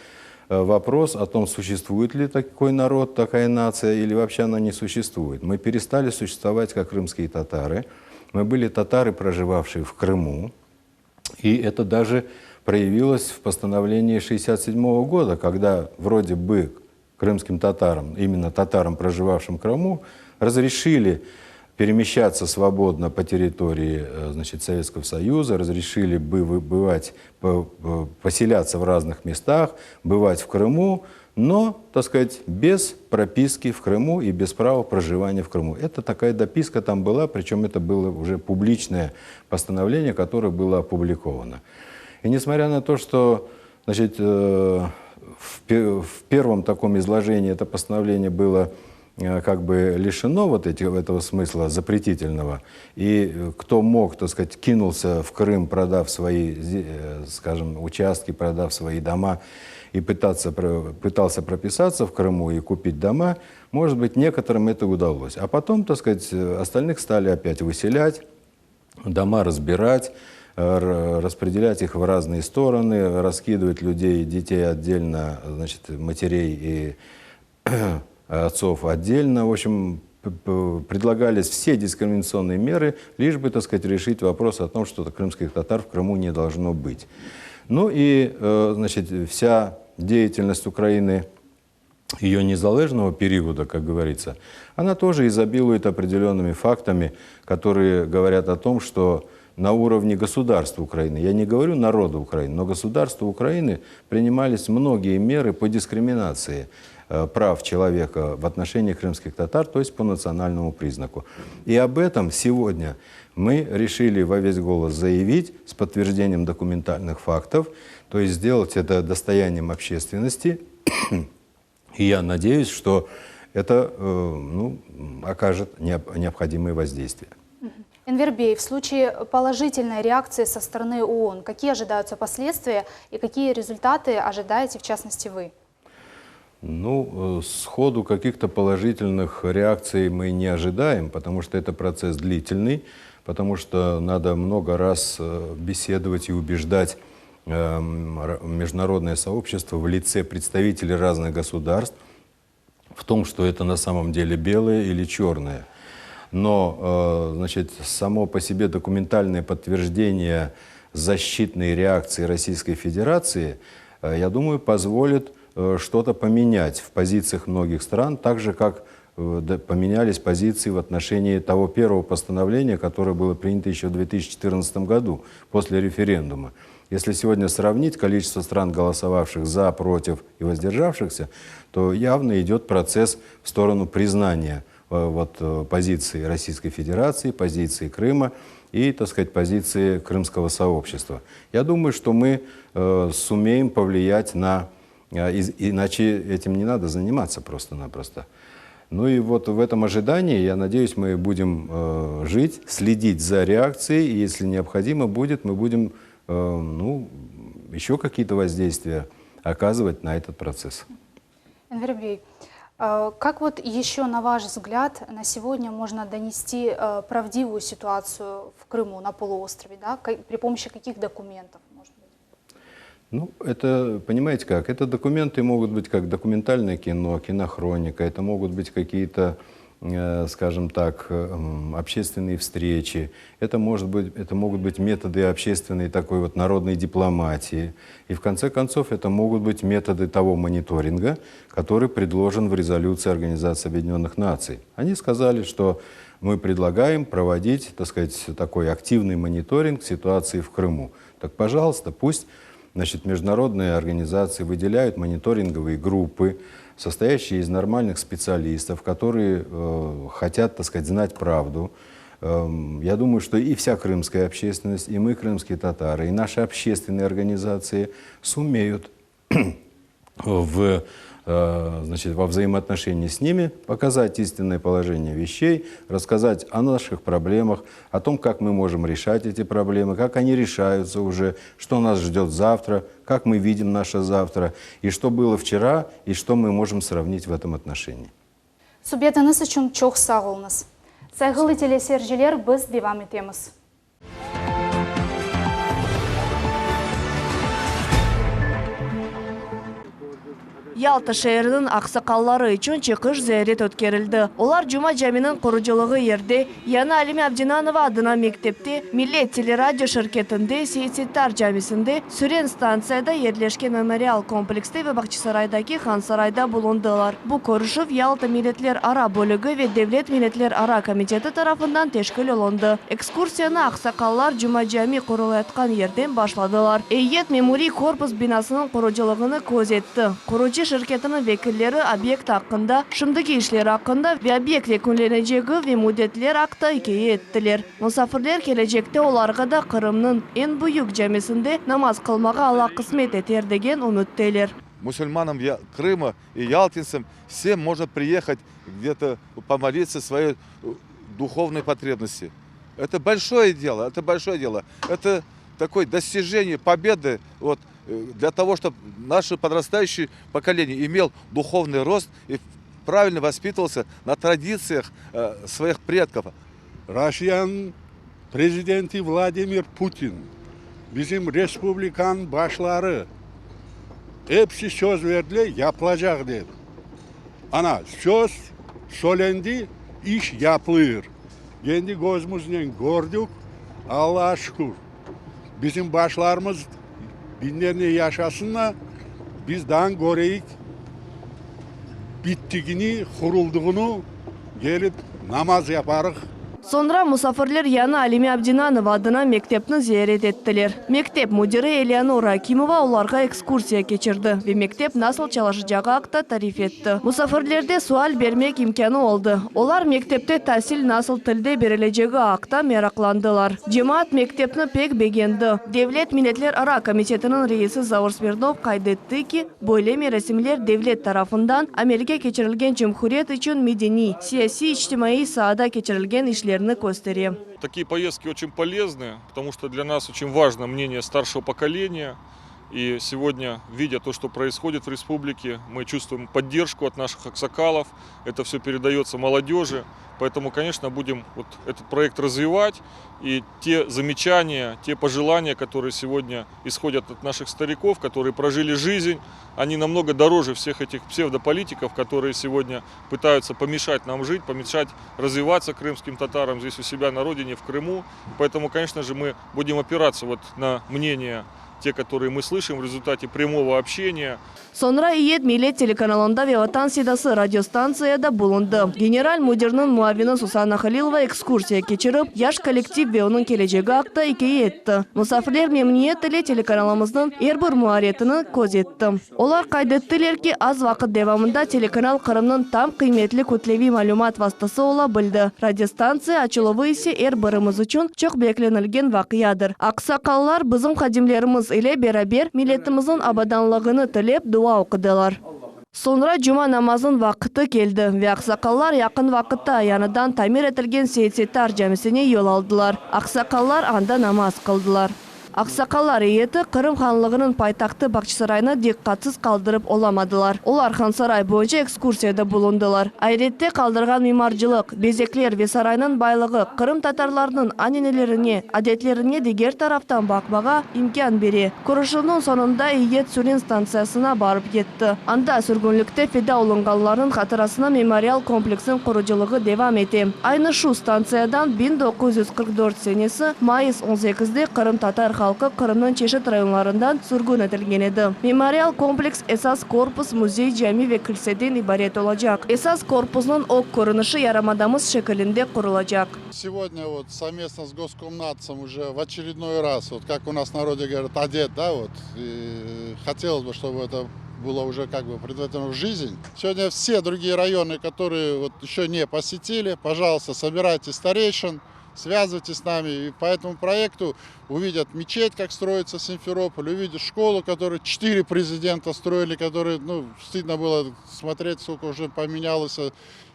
э, вопрос о том, существует ли такой народ, такая нация, или вообще она не существует. Мы перестали существовать как крымские татары. Мы были татары, проживавшие в Крыму. И это даже проявилось в постановлении 1967 года, когда вроде бы крымским татарам, именно татарам, проживавшим в Крыму, разрешили перемещаться свободно по территории э, значит, Советского Союза, разрешили бывать, поселяться в разных местах, бывать в Крыму, но, так сказать, без прописки в Крыму и без права проживания в Крыму. Это такая дописка там была, причем это было уже публичное постановление, которое было опубликовано. И несмотря на то, что значит, э, в первом таком изложении это постановление было э, как бы лишено вот этих, этого смысла запретительного, и э, кто мог, так сказать, кинулся в Крым, продав свои, скажем, участки, продав свои дома, и пытаться, пытался прописаться в Крыму и купить дома, может быть, некоторым это удалось. А потом, так сказать, остальных стали опять выселять, дома разбирать, распределять их в разные стороны, раскидывать людей и детей отдельно, значит, матерей и отцов отдельно. В общем, предлагались все дискриминационные меры, лишь бы, так сказать, решить вопрос о том, что крымских татар в Крыму не должно быть. Ну и, э, значит, вся деятельность Украины ее незалежного периода, как говорится, она тоже изобилует определенными фактами, которые говорят о том, что на уровне государства Украины, я не говорю народа Украины, но государства Украины принимались многие меры по дискриминации э, прав человека в отношении крымских татар, то есть по национальному признаку. И об этом сегодня мы решили во весь голос заявить с подтверждением документальных фактов, то есть сделать это достоянием общественности. И я надеюсь, что это э, ну, окажет необходимое воздействие. Энвер бей, в случае положительной реакции со стороны ООН, какие ожидаются последствия и какие результаты ожидаете, в частности, вы? Ну, э, сходу каких-то положительных реакций мы не ожидаем, потому что это процесс длительный, потому что надо много раз э, беседовать и убеждать эм, международное сообщество в лице представителей разных государств в том, что это на самом деле белое или черное. Но, э, значит, само по себе документальное подтверждение защитной реакции Российской Федерации, э, я думаю, позволит э, что-то поменять в позициях многих стран, так же, как поменялись позиции в отношении того первого постановления, которое было принято еще в 2014 году, после референдума. Если сегодня сравнить количество стран, голосовавших за, против и воздержавшихся, то явно идет процесс в сторону признания э, вот, э, позиции Российской Федерации, позиции Крыма и, так сказать, позиции крымского сообщества. Я думаю, что мы э, сумеем повлиять на... Э, иначе этим не надо заниматься просто-напросто. Ну и вот в этом ожидании, я надеюсь, мы будем э, жить, следить за реакцией, и если необходимо будет, мы будем э, ну, еще какие-то воздействия оказывать на этот процесс. Энвер бей, э, как вот еще, на ваш взгляд, на сегодня можно донести э, правдивую ситуацию в Крыму, на полуострове, да? При помощи каких документов? Может быть? Ну, это, понимаете как, это документы могут быть как документальное кино, кинохроника, это могут быть какие-то, э, скажем так, общественные встречи, это, может быть, это могут быть методы общественной такой вот народной дипломатии. И в конце концов это могут быть методы того мониторинга, который предложен в резолюции Организации Объединенных Наций. Они сказали, что мы предлагаем проводить, так сказать, такой активный мониторинг ситуации в Крыму. Так, пожалуйста, пусть... Значит, международные организации выделяют мониторинговые группы, состоящие из нормальных специалистов, которые э, хотят, так сказать, знать правду. Эм, я думаю, что и вся крымская общественность, и мы, крымские татары, и наши общественные организации сумеют в, э, значит, во взаимоотношении с ними показать истинное положение вещей, рассказать о наших проблемах, о том, как мы можем решать эти проблемы, как они решаются уже, что нас ждет завтра, как мы видим наше завтра, и что было вчера, и что мы можем сравнить в этом отношении. Subetiñiz içün çoq sağ oluñız. Sayğılı teleseyirciler, biz devam etemiz. Yalta şeeriniñ aqsaqalları içün çıqış ziyaret ötkerildi. Olar Cuma caminiñ qurucılığı yerde, yañı Alime Abdinanova adına mektepte, Millet teleradio şirketinde, Seit-Settar camisinde, Süren stantsiyada yerleşken memorial komplekste ve Bağçasaraydaki Hansarayda bulundılar. Bu körüşüv Yalta milletlerara bölügi ve Devlet milletlerara komiteti tarafından teşkil olundı. Ekskursiyanı aqsaqallar Cuma cami qurulayatqan yerden başladılar. Eyyet memuriy korpus binasınıñ qurucılığını köz etti. Qurucı şirketiniñ vekilleri obyekt aqqında, şimdiki işler aqqında ve obyekt yekünlenecegi ve müddetler aqta ikâye ettiler. Musafirler kelecekte olarğa da Qırımnıñ eñ büyük camisinde namaz qılmağa Alla qısmet eter degen ümütteler. Musulmanам Крыма и ялтинцам всем можно приехать где-то помолиться своей духовной потребности. Это большое дело, это большое дело. Это такое достижение победы вот, для того, чтобы наше подрастающее поколение имел духовный рост и правильно воспитывался на традициях своих предков. Rusiyanıñ prezidenti Vladimir Putin, bizim respublikanıñ başları episi söz berdiler, yapılacaq dep. Ana, söz söylendi, iş yapılır. Endi közümiznen kördik, Allağa şükür. Bizim başlarımız biñlernen yaşasınlar, biz daa köreyik bittigini, quruldığını, kelip namaz yaparıq. Soñra musafirler yañı Alime Abdinanova adına mektepni ziyaret ettiler. Mektep müdiri Eleonora Akimova olarğa ekskursiya keçirdi ve mektep nasıl çalışacağı aqta tarif etti. Musafirlerde sual bermek imkânı oldı. Olar mektepte tasil nasıl tilde berilecegi aqta meraqlandılar. Cemaat mektepni pek begendi. Devlet milletlerara komitetiniñ reisi Zaur Smirnov qayd etti ki, böyle merasimler devlet tarafından amelge keçirilgen cumhuriyet içün medeniy, siyasiy, içtimaiy saada keçirilgen işlerni köstere. Такие поездки очень полезны, потому что для нас очень важно мнение старшего поколения. И сегодня, видя то, что происходит в республике, мы чувствуем поддержку от наших аксакалов. Это все передается молодежи. Поэтому, конечно, будем вот этот проект развивать. И те замечания, те пожелания, которые сегодня исходят от наших стариков, которые прожили жизнь, они намного дороже всех этих псевдополитиков, которые сегодня пытаются помешать нам жить, помешать развиваться крымским татарам здесь у себя на родине, в Крыму. Поэтому, конечно же, мы будем опираться вот на мнение те, которые мы слышим в результате прямого общения. Soñra eyyet Millet telekanalında ve Vatan sedası radiostantsiyada bulundı. General müdirniñ muavini Susanna Halilova ekskursiya keçirip, yaş kollektiv ve onıñ kelecegi aqta ikâye etti. Musafirler memnüniyet ile telekanalımıznıñ er bir muarriretini köz etti. Olar qayd ettiler ki, az vaqıt devamında telekanal Qırımnıñ tam qıymetli kütleviy malümat vastası ola bildi, radiostantsiya açıluvı ise er birimiz içün çoq beklenilgen vaqiadır. Aqsaqallar bizim hadimlerimiz ile beraber milletimizniñ abadanlığını tilep dua oqudılar. Soñra cuma namazınıñ vaqıtı keldi ve aqsaqallar yaqın vaqıtta yañıdan tamir etilgen Seit-Settar camisine yol aldılar. Aqsaqallar anda namaz qıldılar. Aqsaqallar eyyeti Qırım hanlığınıñ paytahtı Bağçasaraynı diqqatsız qaldırıp olamadılar. Olar Hansaray boyunca ekskursiyada bulundılar. Ayrette qaldırğan mimarcılıq, bezekler ve saraynıñ baylığı qırımtatarlarnıñ ananelerine, adetlerine diger taraftan baqmağa imkân bere. Körüşüvniñ soñunda eyyet Süren stantsiyasına barıp yetti. Anda sürgünlikte feda olunğanlarnıñ hatırasına memorial kompleksniñ qurucılığı devam ete. Aynı şu stantsiyadan 1944 senesi mayıs on sekizde qırımtatar halqı. halqı Qırımnıñ çeşit rayonlarından sürgün etilgen edi. Memorial kompleks esas korpus, müzey, cami ve kilseden ibaret olacaq. Esas korpusnıñ ög körünişi yarımadamız şekilinde qurulacaq. Сегодня вот совместно с Госкомнацом уже в очередной раз, вот как у нас в народе говорят, одет, да, вот, и хотелось бы, чтобы это было уже как бы претворено в жизнь. Сегодня все другие районы, которые вот еще не посетили, пожалуйста, собирайте старейшин, связывайтесь с нами. И по этому проекту увидят мечеть, как строится Симферополь, увидят школу, которую четыре президента строили, которые, ну, стыдно было смотреть, сколько уже поменялось.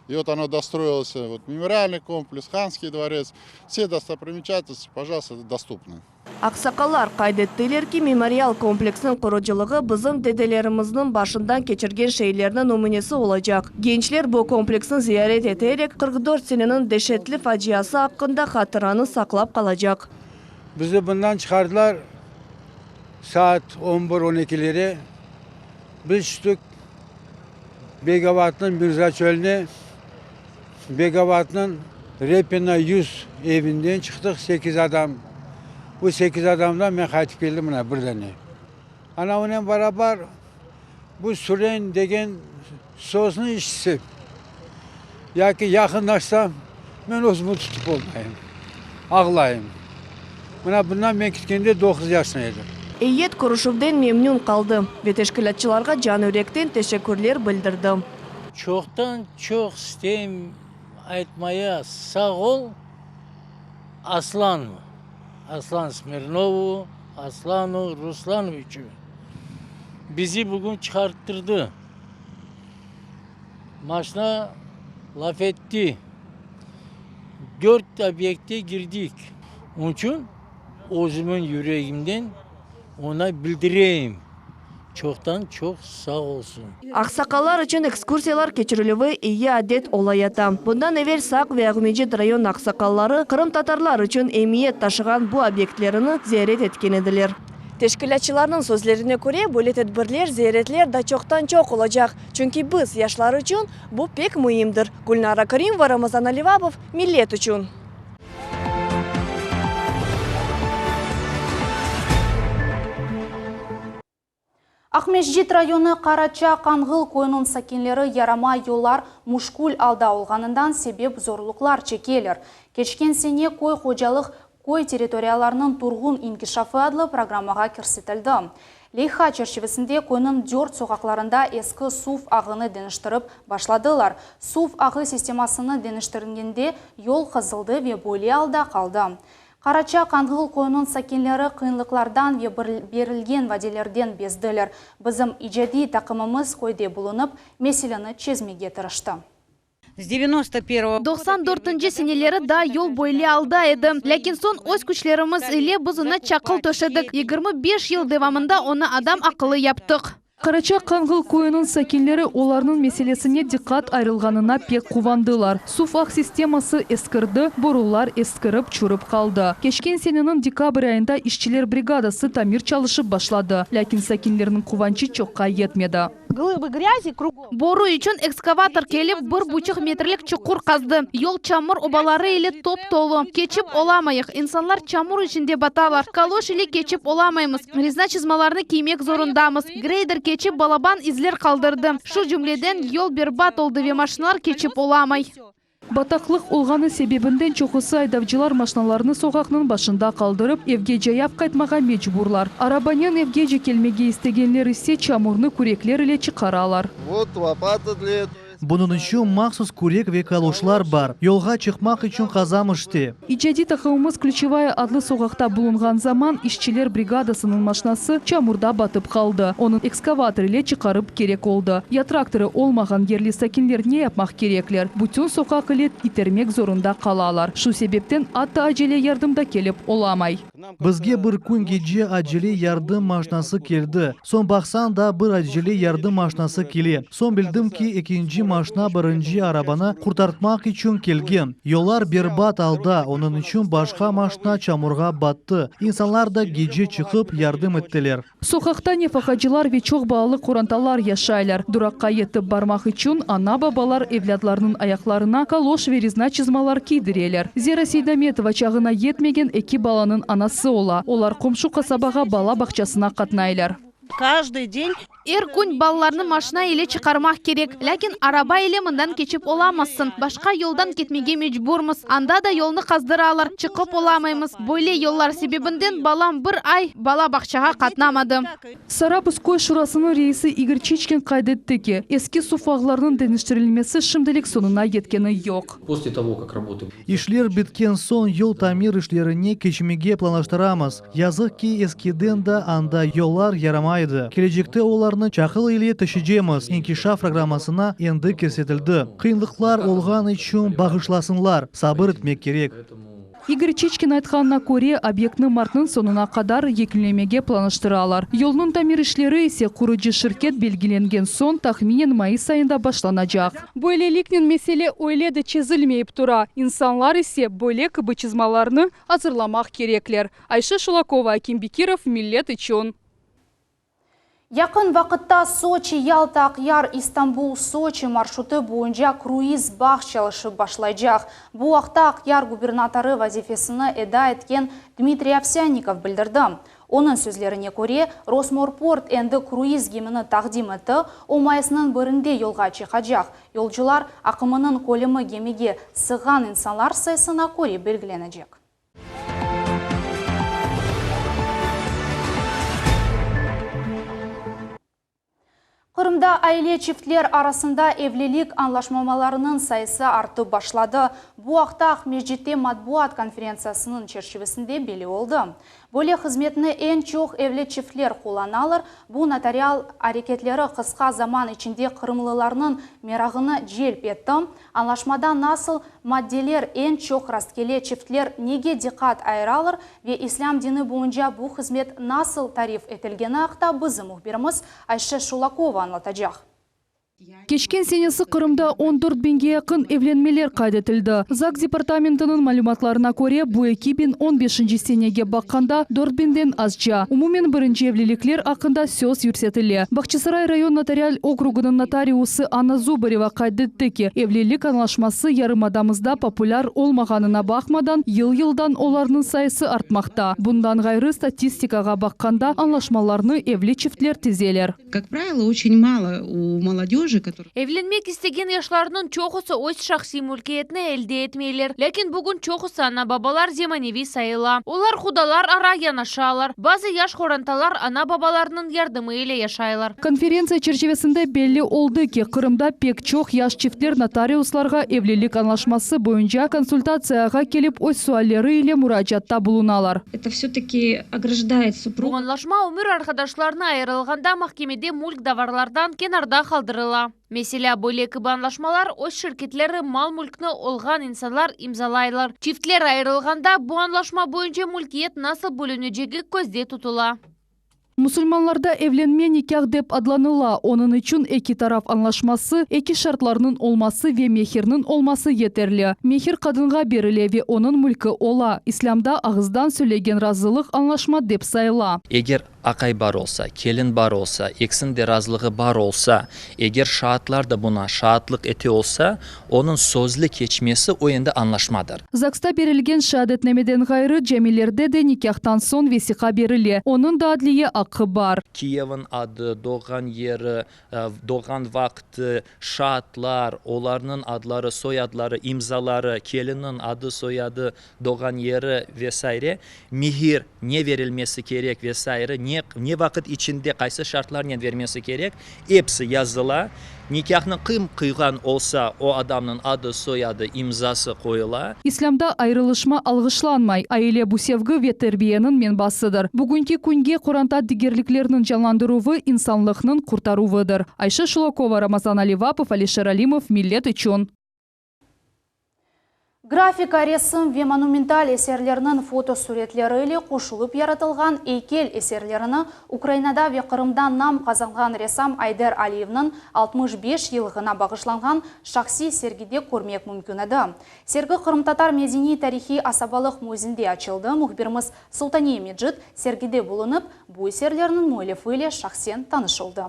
И вот оно достроилось. Вот мемориальный комплекс, Ханский дворец. Все достопримечательности, пожалуйста, доступны. Aqsaqallar qayd ettiler ki, memorial kompleksniñ qurucılığı bizim dedelerimizniñ başından keçirgen şeylerniñ nümünesi olacaq. Gençler bu kompleksni ziyaret eterek, 44 seneniñ deşetli faciası aqqında hatıranı saqlap qalacaq. Bizni bundan çıqardılar saat on bir, on ekilere. Biz tüştik Begovatnıñ Mirza çölüne. Begovatnıñ Repina 100 evinden çıqtıq sekiz adam. Bu sekiz adamdan men qaytıp keldim mına bir dane. Ana onen barabar bu Süren degen sözni işitsem, yaki yaqınlaşsam, men özümi tutıp olmayım, ağlayım. Mına bundan men ketkende doquz yaşında edim. Eyyet körüşüvden memnün qaldı ve teşkilâtçılarğa canı-yürekten teşekkürler bildirdi. Çoqtan çoq isteyim aytmaya sağ ol Aslan, Aslan Smirnovu, Aslanu Ruslanoviçü bizi bugün çıqarttırdı. Maşna laf etti. Dört obyekte girdik. Onıñ içün özümiñ yüregimden oña bildireyim, çoqtan çoq sağ olsun. Aqsaqallar içün ekskursiyalar keçirilüvi eyi adet olayata. Bundan evel Saq ve Aqmescit rayon aqsaqalları qırımtatarlar içün emiyet taşığan bu obyektlerini ziyaret etken ediler. Teşkilâtçılarnıñ sözlerine köre, böyle tedbirler, ziyaretler da çoqtan-çoq olacaq, çünki biz, yaşlar içün, bu pek müimdir. Gülnara Karimova, Ramazan Alivabov, Millet içün. Aqmescit rayonı Qaraça Qanğıl köyüniñ sakinleri yaramay yollar müşkül alda olğanından sebep zorluqlar çekeler. Keçken sene köy hocalıq Köy territoriyalarınıñ turğun inkişafı adlı programmağa kirsetildi. Leyha çerçivesinde köyniñ dört soqaqlarında eski suv ağını deñiştirip başladılar. Suv ağı sistemasını deñiştirgende yol qazıldı ve böyle alda qaldı. Qaraça Qanğıl köyüniñ sakinleri qıyınlıqlardan ve berilgen vadelerden bezdiler. Bizim icadiy taqımımız köyde bulunıp, meseleni çezmege tırıştı. 94-nci seneleri daa yol böyle alda edi. Lâkin soñ öz küçlerimiz ile biz onı çaqıl töşedik. 25 yıl devamında onı adam aqıllı yaptıq. Qaraça Qanğıl köyüniñ sakinleri olarnıñ meselesine diqqat ayırılğanına pek quvandılar. Suv ağ sisteması eskirdi, borular eskirip, çürip qaldı. Keçken seneniñ dekabr ayında işçiler brigadası tamir çalışıp başladı, lâkin sakinlerniñ quvançı çoqqa yetmedi. Boru içün ekskavator kelip, bir buçuq metrlik çuqur qazdı. Yol çamur obaları ile top-tolu. Keçip olamayıq. İnsanlar çamur içinde batalar. Kaloş ile keçip olamaymız. Rezina çızmalarnı kiymek zorundamız. Greyder keçip, balaban izler qaldırdı. Şu cümleden, yol berbat oldı ve maşinalar keçip olamay. Bataqlıq olğanı sebebinden çoqusı aydavcılar maşnalarını soqaqnıñ başında qaldırıp, evge cayav qaytmağa mecburlar. Arabanen evgece kelmege istegenler ise çamurnı kürekler ile çıqaralar. Bunıñ içün mahsus kürek ve kaloşlar bar. Yolğa çıqmaq içün qazam işte. İcadiy taqımımız Klüçevaya adlı soqaqta bulunğan zaman işçiler brigadasınıñ maşnası çamurda batıp qaldı. Onı ekskavator ile çıqarıp kerek oldı. Ya traktorı olmağan yerli sakinler ne yapmaq kerekler? Bütün soqaq ile itermek zorunda qalalar. Şu sebepten atta acele yardım da kelip olamay. Bizge bir kün gece acele yardım maşnası keldi. Soñ baqsañ da bir acele yardım maşnası kele. Soñ bildim ki, ekinci maşna birinci arabanı qurtartmaq içün kelgen. Yollar berbat alda, onıñ içün başqa maşna çamurğa battı. İnsanlar da gece çıqıp yardım ettiler. Soqaqta nefaqacılar ve çoq balalı qorantalar yaşaylar. Duraqqa yetip barmaq içün ana-babalar evlâtlarınıñ ayaqlarına kaloş ve rezina çızmalar kiydireler. Zera Seydametova çağına yetmegen eki balanıñ anası. balası ola. Olar qomşu qasabağa bala bağçasına qatnaylar. Каждый день. Er kün balalarnı maşina ile çıqarmaq kerek. Lâkin araba ile mından keçip olamazsıñ. Başqa yoldan ketmege mecburmız. Anda da yolnı qazdıralar, çıqıp olamaymız. Böyle yollar sebebinden balam bir ay bala bağçağa qatnamadı. Sarabuz köy şurasınıñ reisi İgor Çiçkin qayd etti ki, eski suv ağlarınıñ deñiştirilmesi şimdilik soñuna yetkeni yoq. Posle togo, kak rabotı. İşler bitken soñ yol tamir işlerine keçmege planlaştıramız. Yazıq ki, eskiden da anda yollar yaramay edi. Kelecekte olarnı çaqıl ile töşecemiz, inkişaf programmasına endi kirsetildi. Qıyınlıqlar olğan içün bağışlasınlar, sabır etmek kerek. İgor Çiçkin aytqanına köre, obyektni martnıñ soñuna qadar yekünlemege planlaştıralar. Yolnıñ tamir işleri ise qurucı şirket belgilengen soñ, tahminen mayıs ayında başlanacaq. Böyleliknen mesele öyle de çezilmeyip tura, insanlar ise böyle kibi çızmalarnı azırlamaq kerekler. Ayşe Şulakova, Akim Bekirov, Millet içün. Yaqın vaqıtta Soçi, Yalta, Aqyar, İstanbul, Soçi marşrutı boyunca kruiz bağ çalışıp başlaycaq. Bu aqta Aqyar gubernatorı vazifesini eda etken Dmitriy Ovsânnikov bildirdi. Onıñ sözlerine köre, Rosmorport endi kruiz gemini taqdim etti, o mayısnıñ birinde yolğa çıqacaq. Yolcular aqımınıñ kölemi gemige sığğan insanlar sayısına köre belgilenecek. Qırımda aile çiftler arasında evlilik añlaşmamalarınıñ sayısı artıp başladı. Bu aqta Aqmescitte matbuat konferentsiyasınıñ çerçivesinde belli oldı. Böyle hızmetni eñ çoq evli çiftler qullanalar. Bu notarial areketleri qısqa zaman içinde qırımlılarnıñ merağını celp etti. Añlaşmada nasıl maddeler eñ çoq rastkele, çiftler nege diqqat ayıralar ve İslâm dini boyunca bu hızmet nasıl tarif etilgeni aqta bizim mühbirimiz Ayşe Şulakova añlatacaq. Keçken senesi Qırımda on dört biñge yaqın evlenmeler qayd etildi. ZAGS departamentiniñ malümatlarına köre, bu 2015-nci senege baqqanda dört biñden azca. Umumen birinci evlilikler aqqında söz yürsetile. Bağçasaray rayon notarial okrugınıñ notariusı Anna Zubareva qayd etti ki, evlilik añlaşması yarımadamızda populâr olmağanına baqmadan, yıl-yıldan olarnıñ sayısı artmaqta. Bundan ğayrı, statistikağa baqqanda, añlaşmalarnı evli çiftler tizeler. Kak pravilo, oçen malo u molodejı, kotorıye. Evlenmek istegen yaşlarnıñ çoqusı öz şahsiy mülkiyetini elde etmeyler. Lâkin bugün çoqusı ana-babalar zemaneviy sayıla. Olar qudalar ara yanaşalar. Bazı yaş qorantalar ana-babalarınıñ yardımı ile yaşaylar. Konferentsiya çerçivesinde belli oldı ki, Qırımda pek çoq yaş çiftler notariuslarğa evlilik añlaşması boyunca konsultatsiyağa kelip öz sualleri ile muracaatta bulunalar. Eto vse-taki ograjdaet supruga. Bu añlaşma ömür arqadaşlarnı ayırılğanda mahkemede mülk davarlardan kenarda qaldırıla. Meselâ, böyle kibi añlaşmalar öz şirketleri, mal-mülkni olğan insanlar imzalaylar. Çiftler ayırılğanda, bu añlaşma boyunca mülkiyet nasıl bölünecegi közde tutula. Musulmanlarda evlenme nikâh dep adlanıla, onıñ içün eki taraf añlaşması, eki şartlarnıñ olması ve mehirniñ olması yeterli. Mehir qadınğa berile ve onıñ mülki ola. İslâmda ağızdan söylegen razılıq añlaşma dep sayıla. Eger aqay bar olsa, kelin bar olsa, ekisiniñ de razılığı bar olsa, eger şaatlar da buña şaatlıq ete olsa, onıñ sözlü keçmesi o endi añlaşmadır. ZAGSta berilgen şeadetnameden ğayrı, camilerde de nikâhtan soñ vesiqa berile, onıñ da adliye aqqı bar. Kiyevniñ adı, doğğan yeri, doğğan vaqtı, şaatlar, olarnıñ adları, soyadları, imzaları, kelinniñ adı, soyadı, doğğan yeri ve saire, mihir ne verilmesi kerek ve saire, ne ne vaqıt içinde, qaysı şartlarnen vermesi kerek, episi yazıla. Nikâhnı kim qıyğan olsa, o adamnıñ adı, soyadı, imzası qoyula. İslâmda ayırılışma alğışlanmay, aile bu sevgi ve terbiyeniñ menbasıdır. Bugünki künge qoranta degerlikleriniñ canlandıruvı insanlıqnıñ qurtaruvıdır. Ayşe Şulakova, Ramazan Alivapov, Alişer Alimov, Millet içün. Grafika, resim ve monumental eserlerniñ fotosuretleri ile qoşulıp yaratılğan eykel eserlerini Ukrainada ve Qırımda nam qazanğan ressam Ayder Aliyevniñ 65 yıllığına bağışlanğan şahsiy sergide körmek mümkün edi. Sergi Qırımtatar medeniy-tarihiy asabalıq müzinde açıldı. Mühbirimiz Sultaniye Mecit sergide bulunıp, bu eserlerniñ müellifi ile şahsen tanış oldı.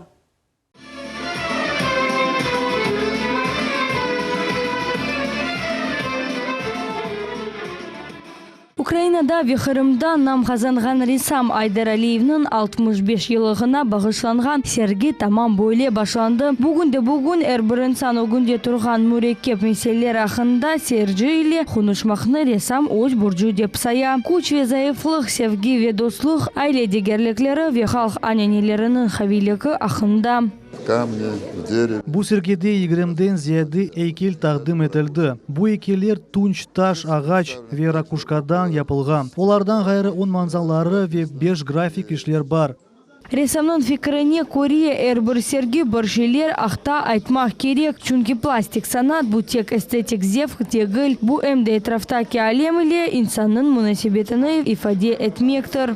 Ukrainada ve Qırımda nam qazanğan ressam Ayder Aliyevniñ 65 yıllığına bağışlanğan sergi tamam böyle başlandı. Bugünde-bugün er bir insan ögünde turğan mürekkep meseleler aqqında seyirci ile qonuşmaqnı ressam öz borcu dep saya. Küç ve zayıflıq, sevgi ve dostluq, aile degerlikleri ve halq ananeleriniñ qaviyligi aqqında. Bu sergide yigirmiden ziyade eykel taqdim etildi. Bu eykeller tunç, taş, ağaç ve rakuşkadan yapılğan. Olardan ğayrı on manzaraları ve beş grafik işler bar. Ressamnıñ fikrine köre, er bir sergi bir şeyler aqta aytmaq kerek, çünki plastik sanat, bu tek estetik zevq degil, bu em de etraftaki alem ile insannıñ munasebetini ifade etmektir.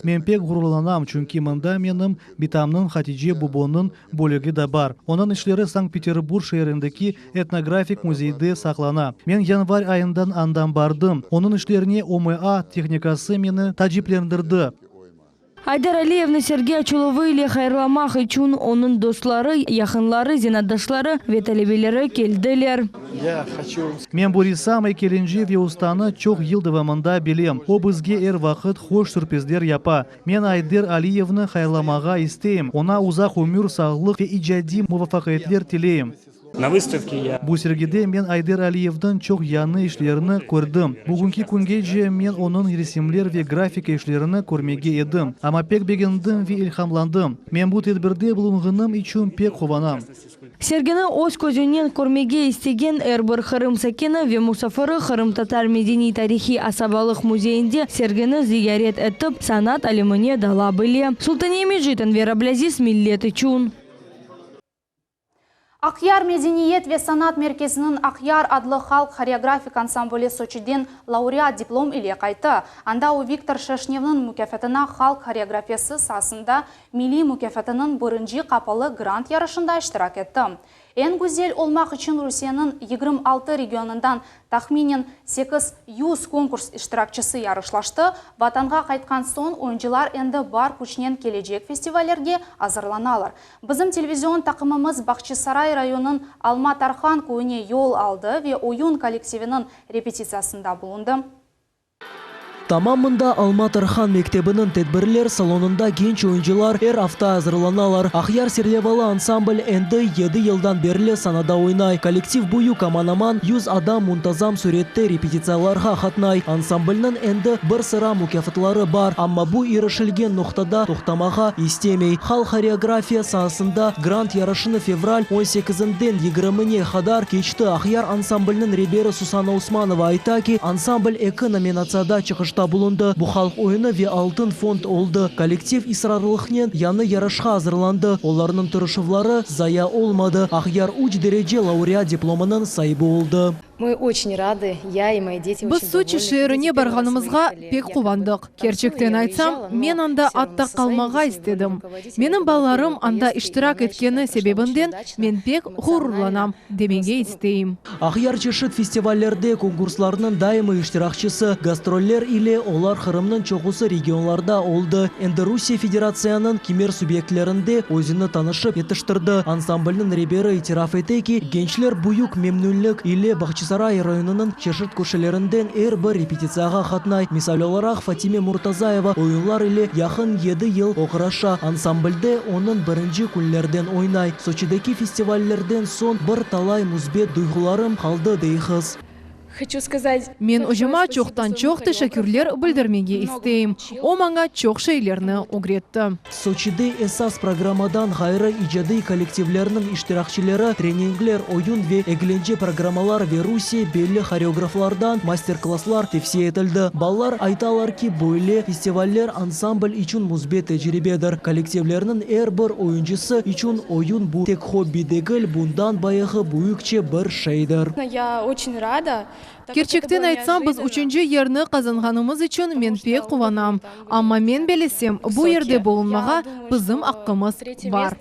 Men pek ğururlanam, çünki mında menim Bitamnıñ Hatice bubonıñ bölügi de bar. Onıñ işleri Sankt-Peterburg şeerindeki etnografik müzeyde saqlana. Men yanvar ayından andan bardım. Onıñ işlerine OMA tehnikası meni taaciplendirdi. Ayder Aliyevni sergi açıluvı ile hayırlamaq içün onıñ dostları, yaqınları, zenaatdaşları ve talebeleri keldiler. Men bu ressam, eykelinci ve ustanı çoq yıl devamında bilem. O bizge er vaqıt hoş sürprizler yapa. Men Ayder Aliyevni hayırlamağa isteyim, oña uzaq ömür, sağlıq ve icadiy muvafaqiyetler tileyim. Bu sergide men Ayder Aliyevniñ çoq yañı işlerini kördim. Bugünki küngece men onıñ resimler ve grafika işlerini körmege edim, amma pek begendim ve ilhamlandım. Men bu tedbirde bulunğanım içün pek quvanam. Sergini öz közünen körmege istegen er bir Qırım sakini ve musafiri Qırımtatar medeniy-tarihiy asabalıq müzeyinde sergini ziyaret etip, sanat alemine dala bile. Sultaniye Mecit, Enver Ablâziz, Millet içün. Aqyar medeniyet ve sanat merkeziniñ Aqyar adlı halq horeografik ansambli Soçiden laureat diplom ile qayttı. Anda o Viktor Şeşnevniñ mukâfatına halq horeografiyası saasında Milliy mukâfatınıñ birinci qapalı grant yarışında iştirak etti. Eñ güzel olmaq içün Rusiyeniñ 26 regionından tahminen 800 konkurs iştirakçisi yarışlaştı. Vatanğa qaytqan soñ oyuncılar endi bar küçnen kelecek festivallerge azırlanalar. Bizim televizion taqımımız Bahçisaray rayonınıñ Alma Tarhan köyüne yol aldı ve oyun kollektiviniñ repetitsiyasında bulundı. Tamam mında Alma Tarhan mektebiniñ tedbirler salonında genç oyuncılar er afta azırlanalar. Aqyar serlevalı ansambl endi yedi yıldan berli sanada oynay. Kollektiv büyük, aman-aman yüz adam muntazam sürette repetitsiyalarğa qatnay. Ansamblniñ endi bir sıra mukâfatları bar, amma bu irişilgen noqtada toqtamağa istemey. Halq horeografiya saasında grant yarışını fevral on sekizinden yigirmine qadar keçti. Aqyar ansamblniñ reberi Susanna Osmanova ayta ki, ansambl eki nominatsiyada çıqışta bulundı, bu halq oyunı ve altın fond oldı. Kollektiv israrlıqnen yañı yarışqa azırlandı, olarnıñ tırışuvları zaya olmadı, Aqyar üç derece laureat diplomınıñ saibi oldı. Мы oçen radı, ya i moi deti Biz oçen Soçi dovolnı. şeerine barğanımızğa pek quvandıq. Kerçekten aytsam, men anda atta qalmağa istedim. Menim balalarım anda iştirak etkeni sebebinden men pek ğururlanam, demege isteyim. Aqyar çeşit festivallerde, konkurslarnıñ daimiy iştirakçisi. Gastroller ile olar Qırımnıñ çoqusı regionlarda oldı. Endi Rusiye Federatsiyanıñ kimer subyektlerinde özüni tanışıp yetiştirdi. Ansamblniñ reberi itiraf ete ki, gençler büyük memnünlik ile Bağçasaray rayonınıñ çeşit köşelerinden er bir repetitsiyağa qatnay. Misal olaraq, Fatime Murtazayeva oyunlar ile yaqın yedi yıl oğraşa, ansamblde onıñ birinci künlerden oynay. Soçideki festivallerden soñ bir talay müsbet duyğularım qaldı, dey qız. Men ocama çoqtan-çoq teşekkürler bildirmege isteyim. O maña çoq şeylerni ögretti. Soçide esas programmadan ğayrı icadiy kollektivlerniñ iştirakçileri treningler, oyun ve eglence programmalar ve Rusiye belli horeograflardan master-klasslar tevsiye etildi. Balalar aytalar ki, böyle festivaller ansambl içün müsbet tecribedir. Kollektivlerniñ er bir oyuncısı içün oyun bu tek hobbi degil, bundan bayağı büyükçe bir şeydir. Ya oçün rada. Kerçekten aytsam, biz üçünci yerni qazanğanımız içün men pek quvanam. Amma men belesem, bu yerde bulunmağa bizim aqqımız bar.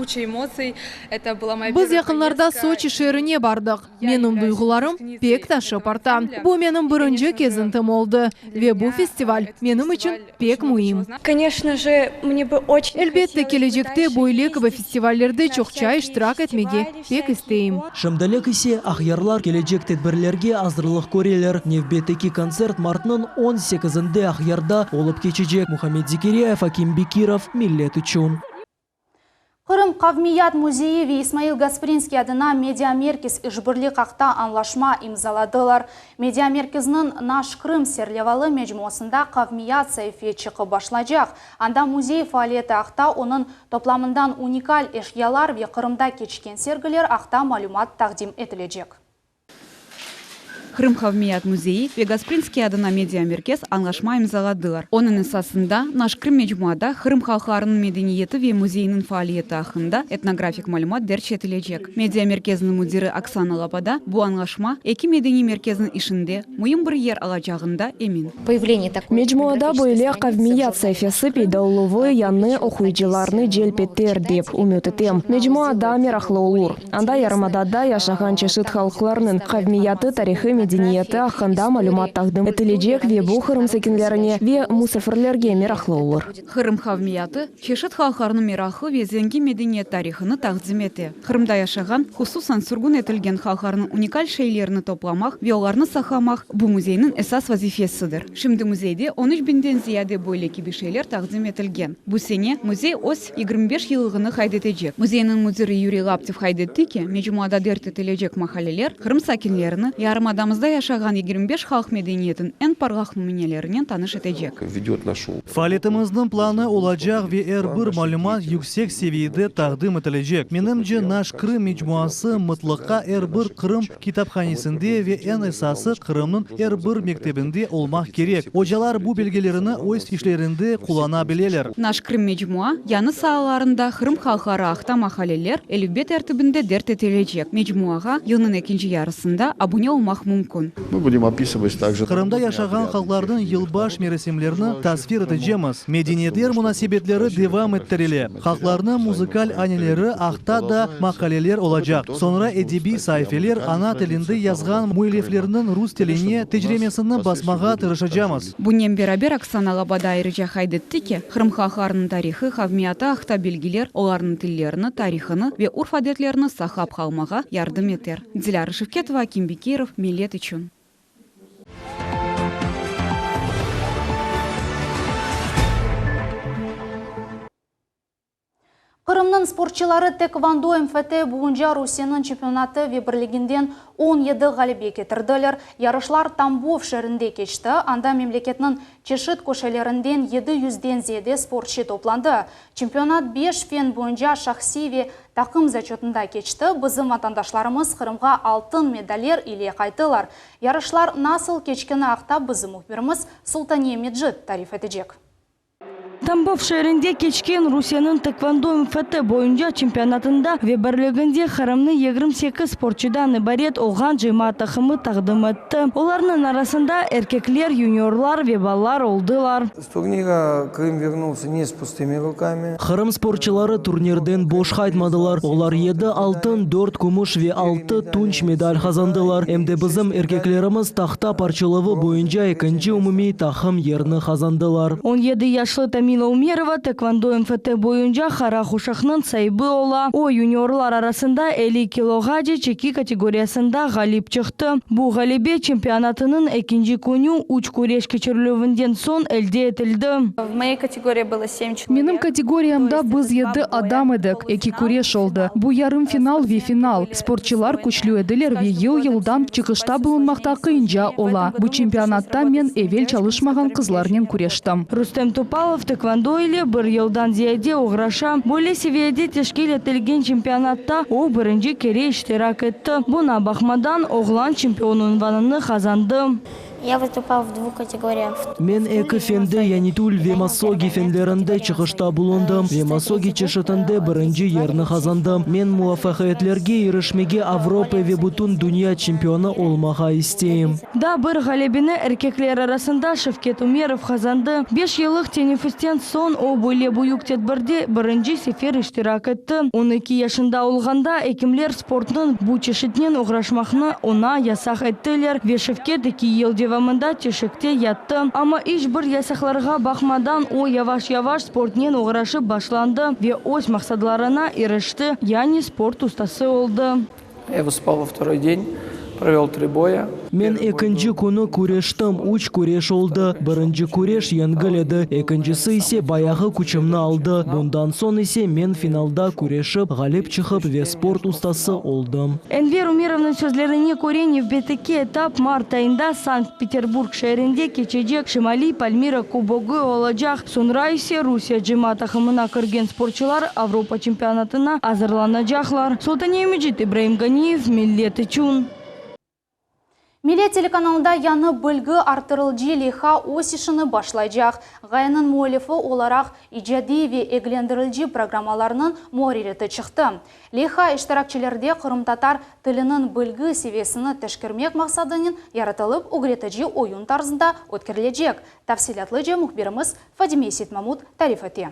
Куча эмоций. Это была моя Biz первая yaqınlarda Soçi şeerine bardıq. Menim duyğularım pek taşıp arta. Bu menim birinci kezintim oldı ve bu festival menim içün pek müim. Конечно же, мне бы очень Elbette, kelecekte böyle kibi festivallerde çoqça iştirak etmege pek isteyim. Şimdilik ise aqyarlar kelecek tedbirlerge azırlıq köreler. Nevbetteki kontsert martnıñ on sekizinde Aqyarda olıp keçecek. Muhammed Zekiryayev, Akim Bekirov, Millet içün. Qırım Qavmiyat müzeyi ve İsmail Gasprinskiy adına media merkez işbirlik aqta añlaşma imzaladılar. Media merkeziniñ Naş Krım serlevalı mecmuasında Qavmiyat saife çıqıp başlaycaq. Anda müzey faaliyeti aqta onıñ toplamından unikal eşyalar ve Qırımda keçken sergiler aqta malümat taqdim etilecek. Qırım Qavmiyat müzeyi ve Gasprinskiy adına media merkez añlaşma imzaladılar. Onıñ esasında Naş Krım mecmuada Qırım halqlarınıñ medeniyeti ve müzeyiniñ faaliyeti aqqında etnografik malümat derc etilecek. Media merkeziniñ müdiri Oksana Loboda bu añlaşma eki medeniy merkezniñ işinde müim bir yer alacağında emin. Появление такой Mecmuada böyle qavmiyat saifesi peyda oluvı yañı oquyıcılarnı celp eter dep ümüt etem. Mecmua daa meraqlı olur. Anda yarımadada yaşağan çeşit halqlarnıñ qavmiyatı, tarihı, medeniyeti aqqında malümat taqdim etilecek ve bu Qırım sakinlerine ve musafirlerge meraqlı olur. Qırım qavmiyatı çeşit halqlarnıñ meraqlı ve zengin medeniyet tarihını taqdim ete. Qırımda yaşağan, hususan sürgün etilgen halqlarnıñ unikal şeylerini toplamaq ve olarnı saqlamaq bu müzeyniñ esas vazifesidir. Şimdi müzeyde 13 biñden ziyade böyle kibi şeyler taqdim etilgen. Bu sene müzey öz 25 yıllığını qayd etecek. Müzeyniñ müdiri Yuriy Laptev qayd etti ki, mecmuada derc etilecek maqaleler Qırım sakinlerini yarımadamızda yaşağan 25 halq medeniyetiniñ eñ parlaq nümünelerinen tanış etecek. Faaliyetimizniñ planı olacaq ve er bir malümat yüksek seviyede taqdim etilecek. Menimce, Naş Krım mecmuası mıtlaqa er bir Qırım kitaphanesinde ve eñ esası Qırımnıñ er bir mektebinde olmaq kerek. Ocalar bu belgilerini öz işlerinde qullana bileler. Naş Krım mecmua yañı saalarında Qırım halqları aqta maqaleler elifbe tertibinde derc etilecek. Mecmuağa yılnıñ ekinci yarısında abune olmaq mümkün. Мы будем описывать также Qırımda yaşağan halqlarnıñ yılbaş merasimlerini tasvir etecemiz. Medeniyetler munasebetleri devam ettirile. Halqlarnıñ muzıkal aneleri aqta da maqaleler olacaq. Soñra edebiy saifeler ana tilinde yazğan müelliflerniñ rus tiline tercimesini basmağa tırışacamız. Bunen beraber Oksana Loboda ayrıca qayd etti ki, Qırım halqlarınıñ tarihı, qavmiyatı aqta bilgiler olarnıñ tillerini, tarihını ve urf-adetlerini saqlap qalmağa yardım eter. Dilâra Şevketova, Akim Bekirov, Millet içün. Qırımnıñ sportçıları Taekvondo MFT boyunca Rusiyeniñ çempionatı ve birliginden 17 ğalebe ketirdiler. Yarışlar Tambov şeerinde keçti. Anda memleketniñ çeşit köşelerinden 700-den ziyade sportçı toplandı. Çempionat beş fen boyunca şahsiy ve taqım zaçötında keçti. Bizim vatandaşlarımız Qırımğa altın medaller ile qayttılar. Yarışlar nasıl keçkeni aqta bizim mühbirimiz Sultaniye Mecit tarif etecek. Tambov şeerinde keçken Rusiyeniñ Taekvondo MFT boyunca çempionatında ve birliginde Qırımnı 28 sportçıdan ibaret olğan cıyma taqımı taqdim etti. Olarnıñ arasında erkekler, yuniorlar ve balalar oldılar. С турнира Крым вернулся не с пустыми руками. Qırım sportçıları turnirden boş qaytmadılar. Olar yedi altın, dört kümüş ve altı tunç medal qazandılar. Em de bizim erkeklerimiz tahta parçalavı boyunca ekinci umumiy taqım yerini qazandılar. 17 yaşlı Tamila Umerova Taekvondo MFT boyunca qara quşaqnıñ saibi ola. O, yuniorlar arasında 50 kiloğace çeki kategoriyasında ğalip çıqtı. Bu ğalebe çempionatınıñ ekinci künü üç küreş keçirilüvinden soñ elde etildi. В моей категории было семь человек. Menim kategoriyamda biz yedi adam edik, eki küreş oldı. Bu yarım final ve final. Sportçılar küçlü ediler ve yıl-yıldan çıqışta bulunmaqta qıyınca ola. Bu çempionatta men evel çalışmağan qızlarnen küreştim. Rustem Topalov taekvondo ile bir yıldan ziyade oğraşa. Böyle seviyede teşkil etilgen çempionatta o birinci kere iştirak etti. Buña baqmadan, oğlan çempion unvanını qazandı. Я выступал в двух категориях. Men eki fende, yani tul ve massogi fenlerinde çıqışta bulundım ve massogi çeşitinde birinci yerni qazandım. Men muvafaqiyetlerge irişmege, Avropa ve bütün dünya çempionı olmağa isteyim. Daa bir ğalebeni erkekler arasında Şevket Ümerov qazandı. Beş yıllıq teneffüsten soñ o, böyle büyük tedbirde birinci sefer iştirak etti. On eki yaşında olğanda ekimler sportnıñ bu çeşitinen oğraşmaqnı oña yasaq ettiler ve Şevket eki yıl devamında töşekte yattı. Amma iç bir yasaqlarğa baqmadan o, yavaş-yavaş sportnen oğraşıp başlandı ve öz maqsadlarına irişti, yani sport ustası oldı. Я выступал во второй день, провел три боя. Men ekinci künü küreştim, üç küreş oldı. Birinci küreş yengil edi, ekincisi ise bayağı küçümni aldı. Bundan soñ ise men finalda küreşip, ğalip çıqıp ve sport ustası oldım. Enver Ümerovnıñ sözlerine köre, nevbetteki etap mart ayında Sankt-Peterburg şeerinde keçecek Şimaliy Palmira kubogı olacaq, soñra ise Rusiye cemaat taqımına kirgen sportçılar Avropa çempionatına azırlanacaqlar. Sultaniye Mecit, İbraim Ganiyev, Millet içün. Millet telekanalında yañı bilgi arttırıcı leyha öz işini başlaycaq. Ğayeniñ müellifi olaraq icadiy ve eglendirici programmalarnıñ muarririyeti çıqtı. Leyha iştirakçilerde qırımtatar tiliniñ bilgi seviyesini teşkermek maqsadınen yaratılıp ögretici oyun tarzında ötkerilecek. Tafsilâtlıca mühbirimiz Fadime Seytmamut tarif ete.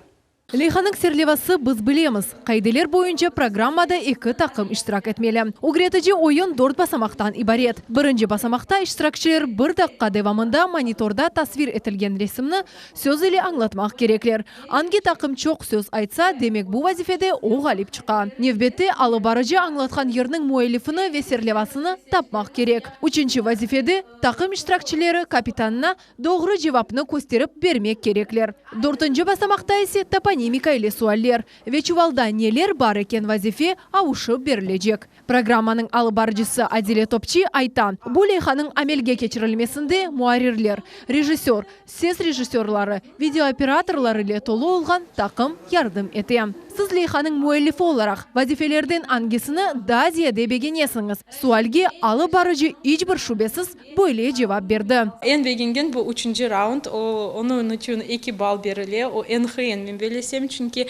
Leyhanıñ serlevası Biz bilemiz. Qaideler boyunca programmada eki taqım iştirak etmeli. Ögretici oyun dört basamaqtan ibaret. Birinci basamaqta iştirakçiler bir daqqa devamında monitorda tasvir etilgen resimni söz ile añlatmaq kerekler. Angi taqım çoq söz aytsa, demek bu vazifede o ğalip çıqa. Nevbette alıp barıcı añlatqan yırnıñ müellifini ve serlevasını tapmaq kerek. Üçünci vazifede taqım iştirakçileri kapitanına Doğru cevapnı kösterip bermek kerekler. Dörtünci basamaqta ise toponimika ile sualler ve çuvalda neler bar eken vazife avuşıp berilecek. Programmanıñ alıp barıcısı Adile Topçi ayta, bu leyhanıñ amelge keçirilmesinde muarrirler, rejissör, ses rejissörları, videooperatorlar ile tolu olğan taqım yardım ete. Siz leyhanıñ müellifi olaraq vazifelerden angisini daa ziyade begenesiñiz? Sualge alıp barıcı iç bir şübesiz böyle cevap berdi. Eñ begengen bu üçünci raund, o, onıñ içün eki ball berile, o eñ qıyın, men bellesem, çünki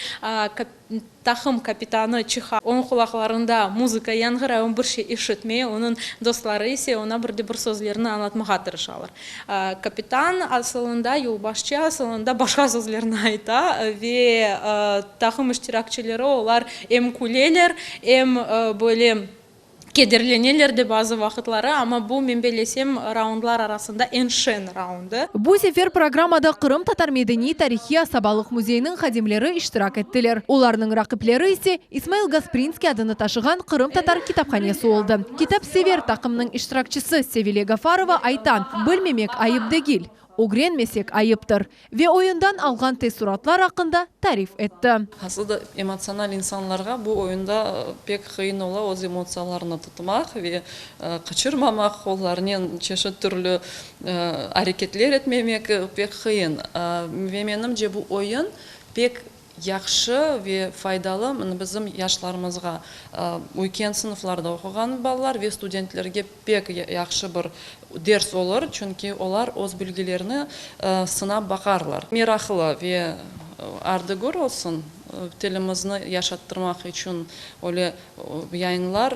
taqım kapitanı çıqa, onıñ qulaqlarında muzıka yañğıray, o bir şey işitmey, onıñ dostları ise oña bir de bir sözlerni añlatmağa tırışalar. Kapitan asılında, yolbaşçı asılında başqa sözlerni ayta ve taqım iştirakçileri olar em küleler, em böyle Kederleneler de bazı vaqıtları, amma bu, men bellesem, raundlar arasında eñ şeñ raundı. Bu sefer programmada Qırımtatar medeniy-tarihiy asabalıq müzeyiniñ hadimleri iştirak ettiler. Olarnıñ raqipleri ise İsmail Gasprinskiy adını taşığan Qırımtatar kitaphanesi oldı. Kitapsever taqımnıñ iştirakçisi Sevile Gafarova ayta, Bilmemek ayıp degil. Ögrenmesek ayıptır. Ve oyundan alğan teessuratlar aqqında tarif etti. Aslı da emotsional insanlarğa bu oyunda pek qıyın ola öz emotsiyalarını tutmaq ve qıçırmamaq, qollarnen çeşit türlü areketler etmemek pek qıyın. Ve menimce bu oyun pek Yahşı ve faydalı mına bizim yaşlarımızğa, üyken sınıflarda oquğan balalar ve studentlerge pek yahşı bir ders olur, çünki olar öz bilgilerini sınap baqarlar. Meraqlı ve ardı-gür olsun, tilimizni yaşattırmaq içün öyle yayınlar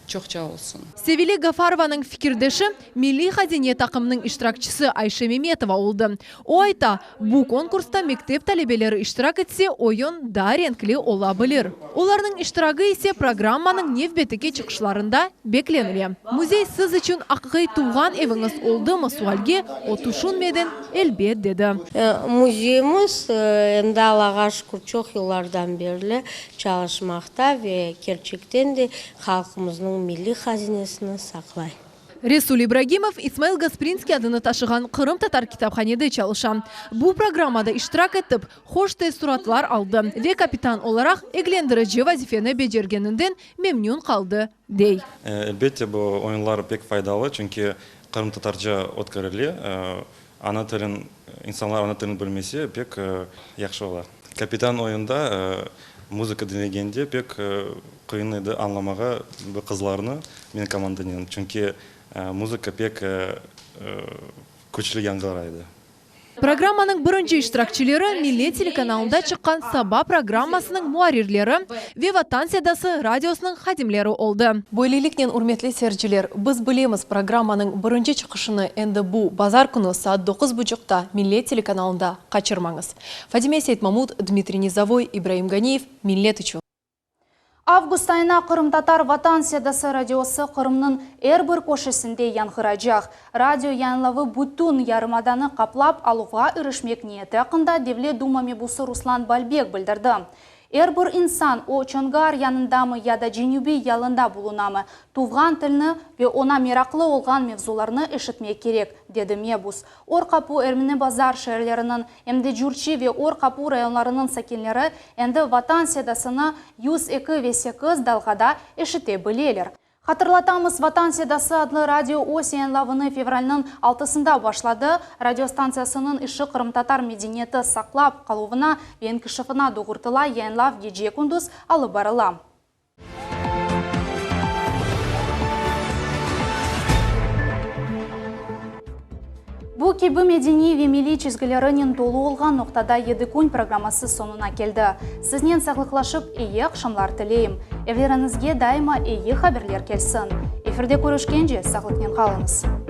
çoqça olsun. Sevile Gafarovanıñ fikirdeşi, Milliy hazine taqımınıñ iştirakçisi Ayşe Memetova oldı. O ayta, bu konkursta mektep talebeleri iştirak etse, oyun daa renkli ola bilir. Olarnıñ iştiragi ise programmanıñ nevbeteki çıqışlarında beklenile. Müzey siz içün aqiqiy tuvğan eviñiz oldımı sualge o tüşünmeden, Elbet, dedi. Müzeyimiz endi, Allağa şükür, çoq yıllardan berli çalışmaqta ve kerçekten de halqımıznıñ milliy hazinesini saqlay. Resul İbragimov İsmail Gasprinskiy adını taşığan qırımtatar kitaphanede çalışa. Bu programmada iştirak etip, hoş teessuratlar aldı ve kapitan olaraq eglendirici vazifeni becergeninden memnün qaldı, dey. Elbette, bu oyunlar pek faydalı, çünki qırımtatarca ötkerile. Ana tilin, insanlar ana tilini bilmese, pek yahşı ola. Kapitan oyunda muzıka diñlegende pek qıyın edi añlamağa bu qızlarnı, men komandanen, çünki muzıka pek. küçlü yañğıraydı. Programmanıñ birinci iştirakçileri Millet telekanalında çıqqan Saba programmasınıñ muarrirleri ve Vatan sedası radiosınıñ hadimleri oldı. Böyleliknen, ürmetli seyirciler, biz bilemiz programmanıñ birinci çıqışını endi bu bazar künü saat doquz buçuqta Millet telekanalında qaçırmañız. Fadime Seytmamut, Dmitriy Nizovoy, İbraim Ganiyev, Millet içün. Avgust ayına Qırımtatar Vatan Sedası radiosı Qırımnıñ er bir köşesinde yañğıracaq. Radio yayınlavı bütün yarımadanı qaplap aluvğa irişmek niyeti aqqında Devlet Duma mebusı Ruslan Balbek bildirdi. Er bir insan, o Çongar yanındamı ya da Cenübiy yalında bulunamı, tuvğan tilni ve oña meraqlı olğan mevzularnı eşitmek kerek, dedi mebus. Or Qapu, Ermeni Bazar şeerleriniñ, em de Cürçi ve Or Qapu rayonlarınıñ sakinleri endi Vatan sedasını 102 ve 8 dalğada eşite bileler. Hatırlatamız, Vatan sedası adlı radio öz yayınlavını fevralniñ altısında başladı. Radio stantsiyasınıñ işi qırımtatar medeniyeti saqlap qaluvına ve inkişafına doğurtıla, yayınlav gece-kündüz alıp barıla. Bu kibi medeniy ve milliy çizgilerinen tolu olğan Noqtada yedi kün programması soñuna keldi. Siznen sağlıqlaşıp, eyi aqşamlar tileyim. Evleriñizge daima eyi haberler kelsin. Efirde körüşkence, sağlıqnen qalıñız.